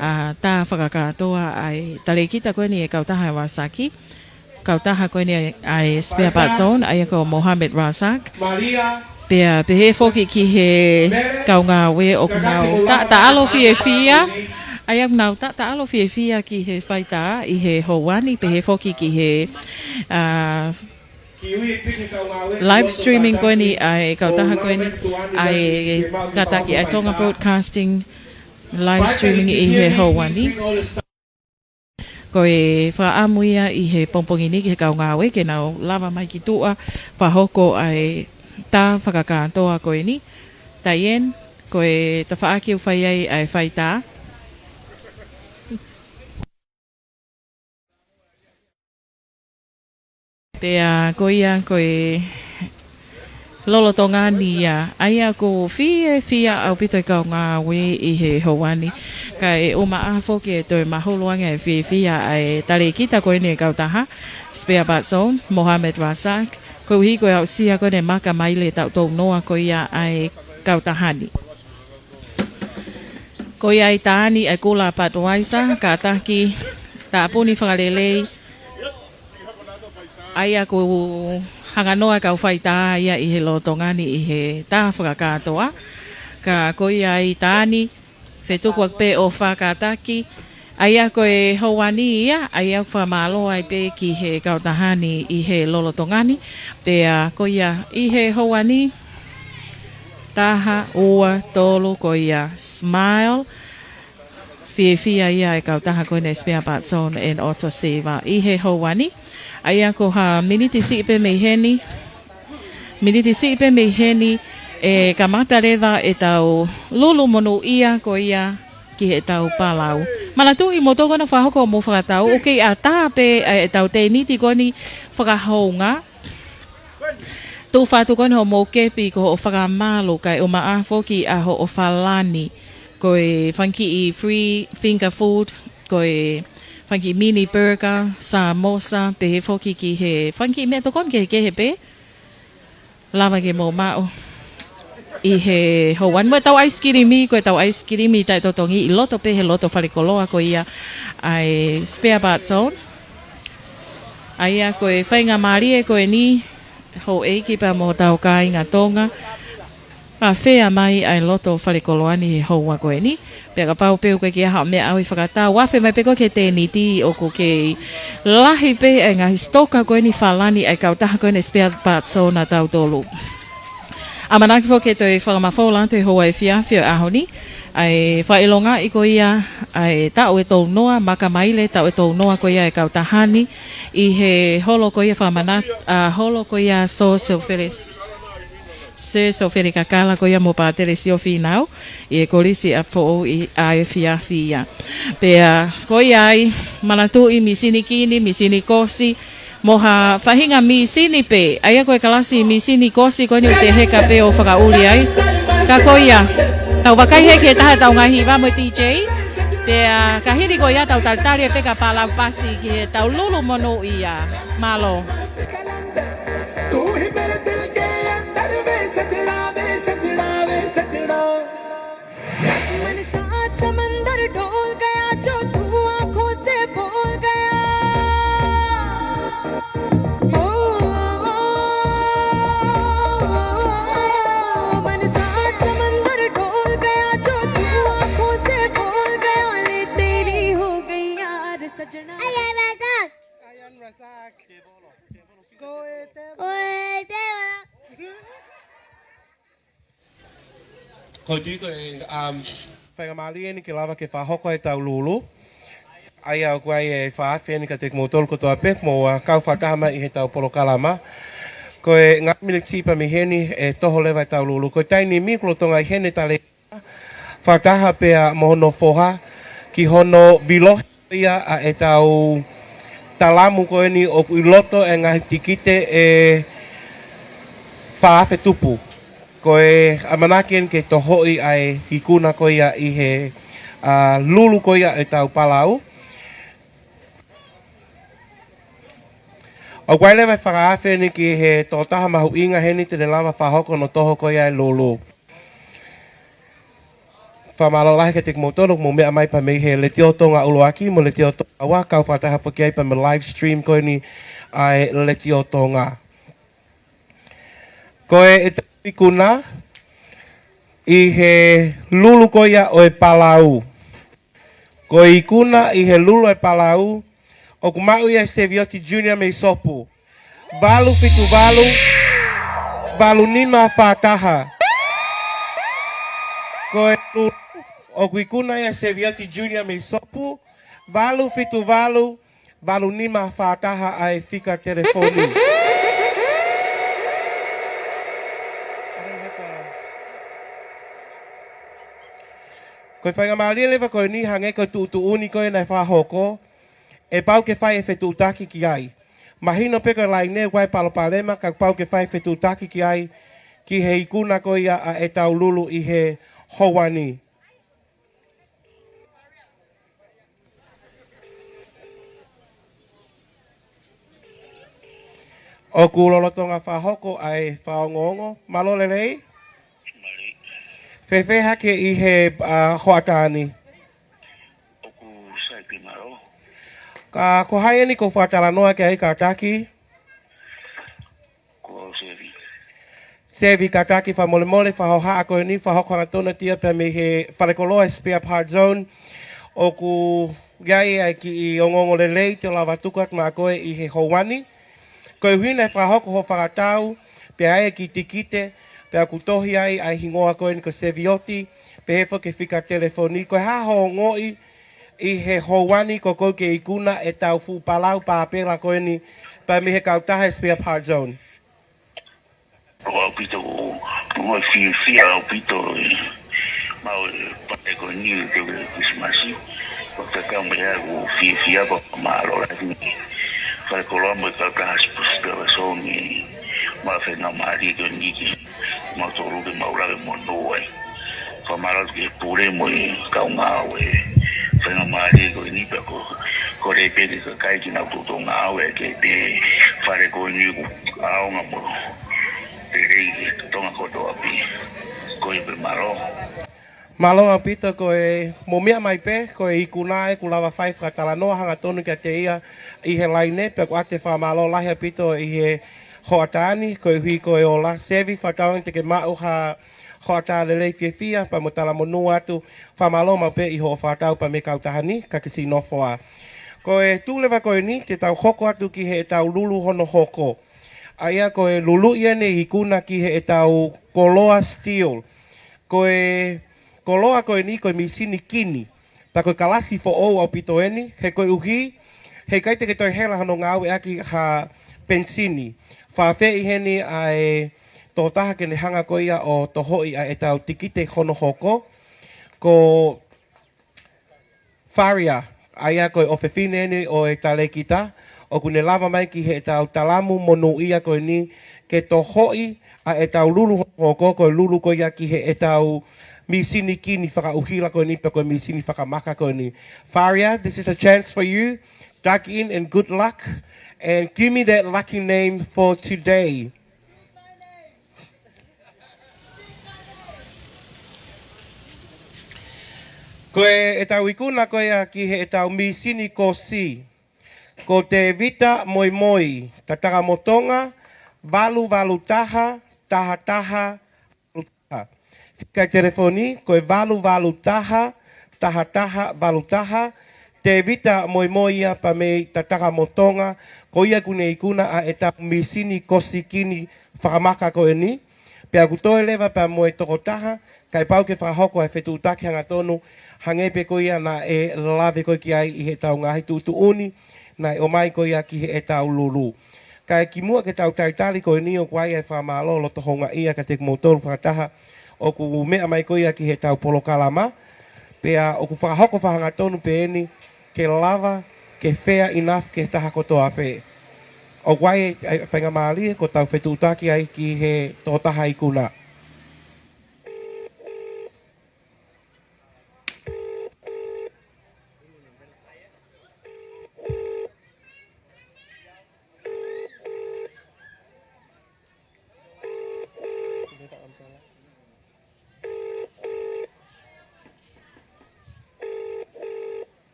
ʻa, tā fakakātoa ʻa e talēkita ko eni ʻa e kautaha ʻa Rasaki. Kautaha ko eni ʻa e, ʻa e Spare Parts Zone, ʻa ia ko Mohamed Razak. Pea pehē foki ki he kau ngāue ʻoku nau ta-, taʻalo fiefia. ʻA ia ʻoku nau ta-, taʻalo fiefia ki he faitā ʻi he houa ni, pehē foki ki he, ʻa, live streaming ko eni ʻa e kautaha ko eni, ʻa e kātaki ʻa e Tonga Broadcasting live streaming ʻi he houa ni. Ko e fakaʻamu ia ʻi he pongipongi ni ki he kau ngāue ke nau lava mai ki tuʻa, fakahoko ʻa e tā fakakātoa ko eni. Taien, ko e tafaʻaki ʻoku fai ai ʻa e faitā. Pea ko ia ko e lolotonga ni ia, ʻa ia ʻoku fiefia ʻaupito e kau ngāue ʻi he houa ni. Kae ʻumaʻā foki e toe mahulu ange e fiefia ʻa e talēkita ko eni ʻa e kautaha, Spare Parts Zone, Mohamed Razak, koeʻuhi ko e aʻusia ko eni e maka maile taʻu tolu noa ko ia ʻa e kautaha ni. Ko ia ʻi Taʻani ʻa e kula Budweiser, kātaki, tāpuni fakalelei, ʻa ia ʻoku hanganoa e kau faitā ia ʻi he lolotonga ni ʻi he tā fakakātoa. Ka ko ia ʻi Taʻani, fetuku ʻaki pē ʻofa kātaki, ʻa ia ko e houa ni ia, ʻa ia ʻoku fakamālō ai pē ki he kautaha ni ʻi he lolotonga ni, pea ko ia ʻi he houa ni, taha, ua, tolu, ko ia, smile. Fiefia ia e kautaha ko eni Spare Parts Zone and Auto Saver ʻi he houa ni. ʻA ia ko ha miniti siʻi pē mei heni, miniti siʻi pē mei heni, ʻe kamata leva ʻetau lulu monūʻia ko ia ki heʻetau palau. Manatuʻi moutolu ko ena fakahoko hoʻomou fakatau, ʻoku kei ʻatā pē ʻetau tēniti ko eni fakahounga. Tufa atu ko eni hoʻomou kepi ko hoʻo fakamalu kae ʻumaʻā foki ʻa hoʻo falani. Ko e fanga kiʻi free finger food, ko e fanga kiʻi mini burger, samosa, pehē foki ki he fanga kiʻi meʻatokoni kehekehe pē. Lava ke mou maʻu ʻi he houa ni mo ʻetau ʻaisikilimi, ko ʻetau ʻaisikilimi taʻetotongi ʻi loto pē he loto falekoloa ko ia ʻa e Spare Parts Zone. ʻA ia ko e faingamālie ko eni, houʻeiki pea mo hotau kāinga Tonga, ʻa fea mai ʻa e loto falekoloa ni he houa ko eni. Pea kapau pē ʻoku ʻikai ke ʻi ai haʻo meʻa ʻoku ke fakatau, afe mai pē koe ki he tēniti ʻoku kei lahi pē ʻa e ngaahi sitoka ko eni falani ʻa e kautaha ko eni Spare Parts Zone ʻa tautolu. ʻAmanaki foki ke toe fakamafola atu he houa efiafi ʻo e ʻaho ni ʻa e fakaʻilongaʻi ko ia ʻa e taʻu ʻe tolu noa, maka maile taʻu ʻe tolu noa ko ia ʻa e kautaha ni ʻi he holo ko ia fakamanatu, ʻa, holo ko ia Sir Sofele, Sir Sofele Kakala ko ia mo Pātele Siofīnau ʻi he Kolisi ʻApifoʻou ʻi he efiafi ia. Pea ko ia ai, manatuʻi mīsini kini, mīsini kosi, mo ha faʻahinga mīsini pē, ʻa ia ko e kalasi mīsini kosi ko eni ʻoku te heka pē ʻo fakaʻuli ai. Ka ko ia, tau vakai hē ki he taha ʻetau ngaahi hiva mo e D J. Pea ka hili ko ia tau talitali pē ka palau pasi ki heʻetau lulu monūʻia. Mālō. तू ही मेरे दिल के अंदर वे सजना, वे सजना, वे सजना। मन सात समंदर डोल गया, जो तू आंखों से बोल गया। ओ, ओ, ओ, ओ, ओ, मन सात समंदर डोल गया, जो तू आंखों से बोल गया। ले तेरी हो गई यार सजना। Ayan Razak. Ayan Razak. Koe te Koe te, um, faingamālie eni ke lava ke fakahoko ʻetau lulu. ʻA ia ʻoku ʻi ai e fakaafe eni kiate kimoutolu kotoa pē, mou kau fakataha mai ʻi heʻetau polokalama. Ko e ngaahi miniti pē mei heni ʻe toho leva ʻetau lulu. Ko e taimi ni kuo lolotonga ʻi heni e talēkita fakataha pea mo hono foha ki hono vilo ia ʻa ʻetau talamu ko eni ʻoku ʻi loto e ngaahi tikite ʻe fā afe tupu. Ko e ʻamanaki eni ke tohoʻi ʻa e ikuna ko ia ʻi he, ʻa, lulu ko ia ʻetau palau. ʻOku ʻi ai leva e fakaafe eni ki he tokotaha mahuʻinga heni te ne lava fakahoko hono toho ko ia e lulu. Fakamālō lahi kiate kimoutolu, mou meʻa mai pē mei he Letiō Tonga ʻUluaki mo Letiō Tonga Ua, kau fakataha foki ai pē mo e live stream ko eni ʻa e Letiō Tonga. Ko e ʻetau ikuna ʻi he lulu ko ia ʻo e palau. Ko e ikuna ʻi he lulu ʻo e palau, ʻoku maʻu ia ʻe Sevioti Junior mei Sopu. Valu fitu valu, valu nima fā taha. Ko e lulu ʻoku ikuna ia ʻe Sevioti Junior mei Sopu, valu fitu valu, valu nima fā taha ʻa e fika telefoni. Ko e faingamālie leva ko eni hangē ko e tuʻutuʻuni ko ē naʻe fakahoko, ʻe pau ke fai e fetuʻutaki ki ai. Mahino pē ko e laine ʻoku ʻi ai e palopalema, ka pau ke fai e fetuʻutaki ki ai ki he ikuna ko ia ʻa ʻetau lulu ʻi he houa ni. ʻOku lolotonga fakahoko ʻa e fakaongoongo. Mālō lelei. Mālō. Fēfē hake ʻi he, ʻa, hoʻatā ni? ʻOku sai pē, mālō. Ka ko hai eni ʻoku ou fakatalanoa ki ai kātaki? Ko Sevi. Sevi, kātaki fakamolemole, fakahohaʻa ko eni fakahoko hangatonu atu ia pea mei he falekoloa Spare Part Zone. ʻOku ʻi ai ʻa e kiʻi ongoongo lelei te u lava tuku atu maʻa koe ʻi he houa ni. Koeʻuhi naʻe fakahoko hoʻo fakatau, pea ʻi ai e kiʻi tikite, pea ʻoku tohi ai ʻa e hingoa ko eni ko Sevioti, pehē foki e fika telefoni. Ko e hā hoʻo ongoʻi ʻi he houa ni ko ē ʻoku ke ikuna ʻetau fuʻu palau pāpela ko eni pea mei he kautaha Spare Part Zone? ʻOku ʻaupito, ʻoku ou fiefia ʻaupito ʻi he maʻu e pale ko eni ʻi he Kilisimasi. ʻOku ou tatau mo ia, ʻoku ou fiefia pea mālō lahi. Falekoloa mo e kautaha Spare Part Zone, maʻu e faingamālie ko eni ke mautolu ke mau lave monū ai. Fakamālō ki he pule mo e kau ngāue. Faingamālie ko eni pea ʻoku ou kole pē ki he kakai ke nau toutou ngāue ke pē fale ko eni ʻoku ʻaonga mo lelei ki he Tonga kotoa pē. Ko ia pē, mālō. Mālō ʻaupito. Ko e mou meʻa mai pē, ko e ikuna ē ʻoku lava fai fakatalanoa hangatonu kiate ia ʻi he laine, pea ʻoku ʻoatu e fakamālō lahi ʻaupito ʻi he hoʻatā ni, koeʻuhi ko e ola. Sevi, fakatauange te ke maʻu ha hoʻatā lelei fiefia, pea mo e talamonū atu, fakamālō maʻu pē ʻi hoʻo fakatau pea mei he kautaha ni, ka ke siʻi nofo ā. Ko e tuʻu leva ko eni, te tau hoko atu ki heʻetau lulu hono hoko. ʻA ia ko e lulu ia eni ʻe ikuna ki heʻetau koloa steel. Ko e koloa ko eni ko e mīsini kini. Pea ko e kalasi foʻou ʻaupito eni, he koeʻuhi he ʻikai te ke toe hela hono ngāueʻaki ha penisini. Fakaafeʻi heni ʻa e tokotaha ke ne hanga ko ia ʻo tohoʻi ʻa ʻetau tikite hono hoko, ko Faria, ʻa ia ko e ʻofefine eni ʻo e talēkita, ʻoku ne lava mai ki heʻetau talamu monūʻia ko eni ke tohoʻi ʻa ʻetau lulu hono hoko, ko e lulu ko ia ki heʻetau mīsini kini fakaʻuhila ko eni, pe ko e mīsini fakamaka ko eni. Faria, this is a chance for you. Tuck in and good luck. And give me that lucky name for today. Ko e, ʻetau ikuna ko ia ki heʻetau mīsini ko C. Ko Tēvita Moimoi, Tatakamotonga, valu valu taha, taha taha, valu taha. Fika telefoni, ko e valu valu taha, taha taha, valu taha. Tēvita Moimoi ia pea mei Tatakamotonga, ko ia ʻoku ne ikuna ʻa ʻetau mīsini kosi kini fakamaka ko eni. Pea ʻoku toe leva pea mo e tokotaha, kae pau ke fakahoko e fetuʻutaki hangatonu, hangē pē ko ia naʻe lave ko ē ki ai ʻi heʻetau ngaahi tuʻutuʻuni naʻe ʻomai ko ia ki heʻetau lulu. Kae kimuʻa ke tau talitali ko eni, ʻoku ʻi ai e fakamālō loto houngaʻia kiate kimoutolu fakataha ʻoku meʻa mai ko ia ki heʻetau polokalama, pea ʻoku fakahoko fakahangatonu pē eni ke lava ke fair enough ki he taha kotoa pē. ʻOku ʻi ai e faingamālie ko ʻetau fetuʻutaki ai ki he tokotaha ikuna.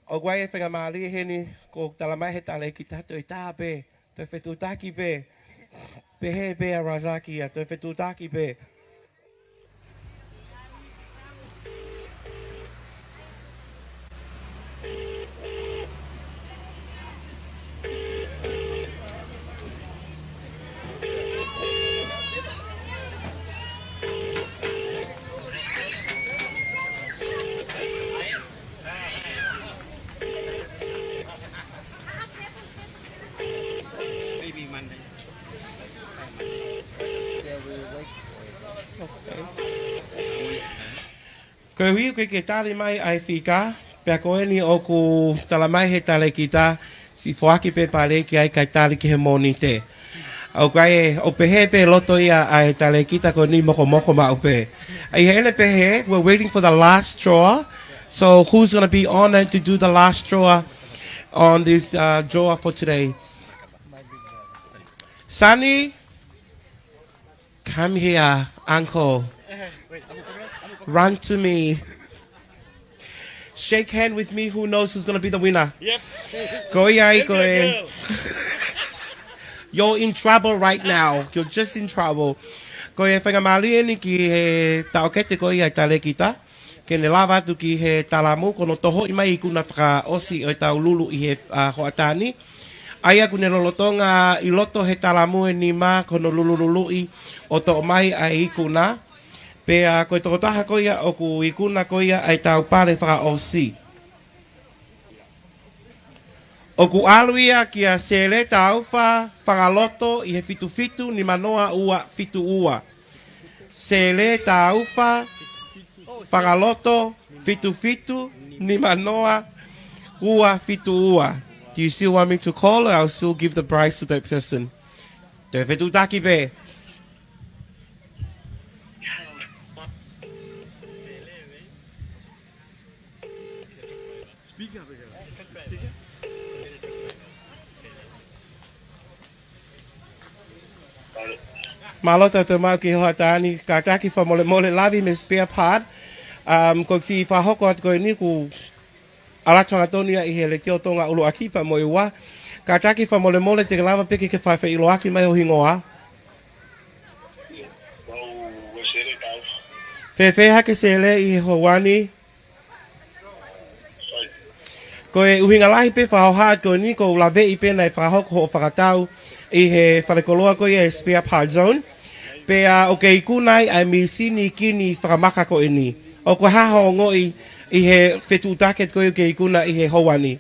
ʻOku ʻi ai e faingamālie heni, ko e talamai he talēkita, toe taha pē, toe fetuʻutaki pē, pehē pē ʻa Razaki ia, toe fetuʻutaki pē. Ko e ʻuhi ko e ke tali mai ʻa e fika, pea ko eni ʻoku talamai he talēkita, siʻi foaki pē paleki ai kae tali ki he Mōnite. ʻOku ʻi ai, ʻoku pehē pē loto ia ʻa e talēkita ko eni mokomoko maʻu pē. ʻA ia ʻene pehē, we're waiting for the last drawer. So who's gonna be honored to do the last drawer on this, uh, drawer for today? Sonny, come here, uncle. Run to me. Shake hand with me, who knows who's gonna be the winner? Yep. Ko ia ai, ko e. You're in trouble right now. You're just in trouble. Ko e faingamālie eni ki he taʻokete ko ia ʻa e talēkita ke ne lava atu ki he talamu, ko hono tohoʻi mai ikuna fakaʻosi ʻo ʻetau lulu ʻi he, ʻa, hoʻatā ni. ʻA ia ʻoku ne lolotonga ʻi loto he talamu ʻe nima ko hono lulululuʻi ʻo toʻo mai ʻa e ikuna. Pea ko e tokotaha ko ia ʻoku ikuna ko ia ʻa ʻetau pale fakaʻosi. ʻOku ʻalu ia kia Sele Taufa Fangaloto ʻi he fitu fitu nima noa ua fitu ua. Sele Taufa Fangaloto fitu fitu nima noa ua fitu ua. Do you still want me to call, or I'll still give the prize to that person? Toe fetuʻutaki pē. Mālō tautolu maʻu ki he hoʻatā ni, kātaki fakamolemole, lave mei he spare part. Um, ko e kiʻi fakahoko atu ko eni kuo ʻalu atu hangatonu ia ʻi he Letiō Tonga ʻuluaki pea mo e ua. Kātaki fakamolemole te ke lava pē ke ke fai feʻiloaki mai ho hingoa. Fēfē hake Sele ʻi he houa ni? Ko e ʻuhinga lahi pē fakahoha ko eni, ʻoku ou laveʻi pē naʻe fakahoko hoʻo fakatau ʻi he falekoloa ko ia ʻa e spare part zone. Pea ʻoku ke ikuna ai ʻa e mīsini kini fakamaka ko eni. ʻOku hā hoʻo ongoʻi ʻi he fetuʻutaki ko ia ʻoku ke ikuna ʻi he houa ni?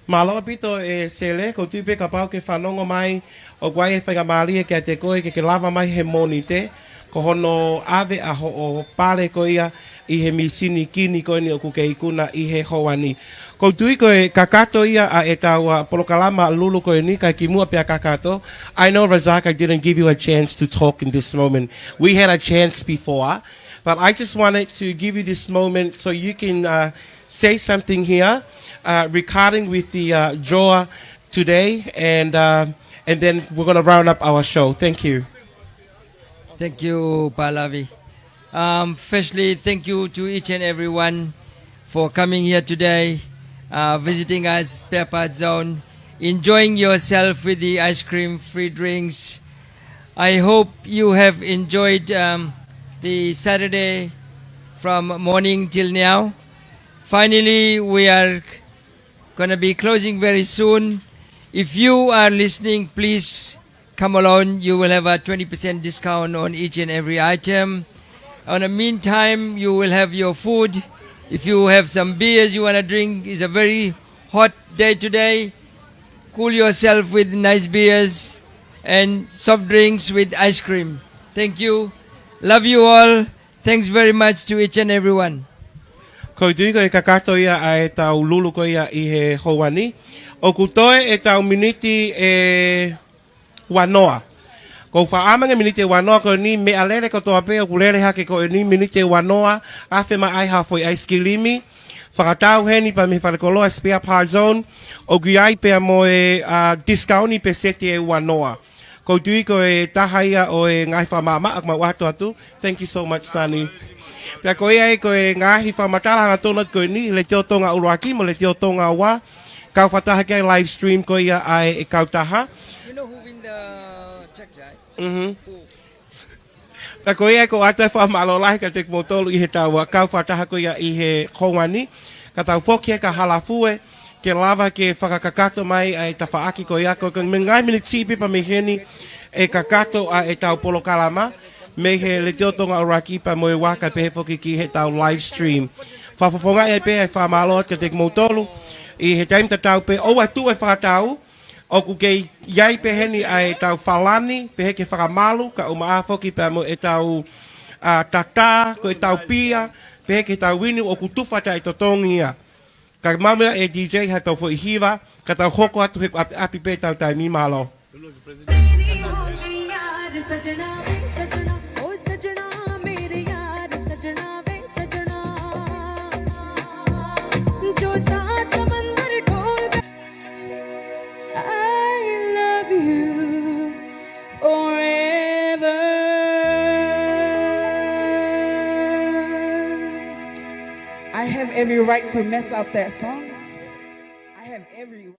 Mālō ʻaupito ʻe Sele, ʻoku ou tui pē kapau ʻoku ke fanongo mai, ʻoku ʻi ai e faingamālie kiate koe ke ke lava mai he Mōnite, ko hono ʻave ʻa hoʻo pale ko ia ʻi he mīsini kini ko eni ʻoku ke ikuna ʻi he houa ni. ʻOku ou tui ko e kakato ia ʻa ʻetau, uh, polokalama lulu ko eni, kae kimuʻa pea kakato. I know, Razak, I didn't give you a chance to talk in this moment. We had a chance before, but I just wanted to give you this moment so you can, uh, say something here, uh, regarding with the, uh, draw today, and, uh, and then we're gonna round up our show. Thank you. Thank you, Palavi. Um, firstly, thank you to each and everyone for coming here today, uh, visiting us, Spare Parts Zone, enjoying yourself with the ice cream, free drinks. I hope you have enjoyed, um, the Saturday from morning till now. Finally, we are gonna be closing very soon. If you are listening, please come along. You will have a twenty percent discount on each and every item. On the meantime, you will have your food. If you have some beers you wanna drink, it's a very hot day today. Cool yourself with nice beers and soft drinks with ice cream. Thank you. Love you all. Thanks very much to each and everyone. Ko e tui ko e kakato ia ʻa e tau lulu ko ia ʻi he houa ni. ʻOku toe e tau miniti ʻe uanoa. Ko e faʻahinga miniti ʻe uanoa ko eni, meʻalele kotoa pē ʻoku lele hake ko eni miniti ʻe uanoa, ʻave mai ai ha foʻi ʻaisikilimi. Fakatau heni pea mei he falekoloa Spare Parts Zone, ʻoku ʻi ai pea mo e, a, discount ʻi he pēseti ʻe uanoa. Ko e tui ko e taha ia ʻo e ngaahi fakamāmaʻa ʻoku mau ʻoatu atu. Thank you so much, Sonny. Pea ko ia ai ko e ngaahi fakamatala hangatonu ko eni, Letiō Tonga ʻuluaki mo Letiō Tonga ua, kau fakataha ki ai live stream ko ia ʻa e kautaha. You know who win the check, right? Mm-hmm. Who? Pea ko ia ai ko e ʻoatu e fakamālō lahi kiate kimoutolu ʻi he tau kau fakataha ko ia ʻi he houa ni. Ka tau foki he ka halafue, ke lava ke fakakakato mai ʻa e tafaʻaki ko ia, ko e ngaahi miniti siʻi pē pea mei heni ʻe kakato ʻa e tau polokalama mei he Letiō Tonga ʻuluaki pea mo e ua kae pehē foki ki he tau live stream. Fakafofongaʻi ai pē ʻa e fakamālō atu kiate kimoutolu ʻi he taimi tatau pē ʻoua ʻe tuʻu e fakatau, ʻoku kei ʻi ai pē heni ʻa e tau falani, pehē ki he fakamalu, kae ʻumaʻā foki pea mo e tau, a, tatā, ko e tau pia, pehē ki he tau uini ʻoku tufa taʻetotongi ia. Ka mau mea e D J ha tau foʻi hiva, ka tau hoko atu he ʻapiʻapi pē tau taimi, mālō. I love you forever. I have every right to mess up that song. I have every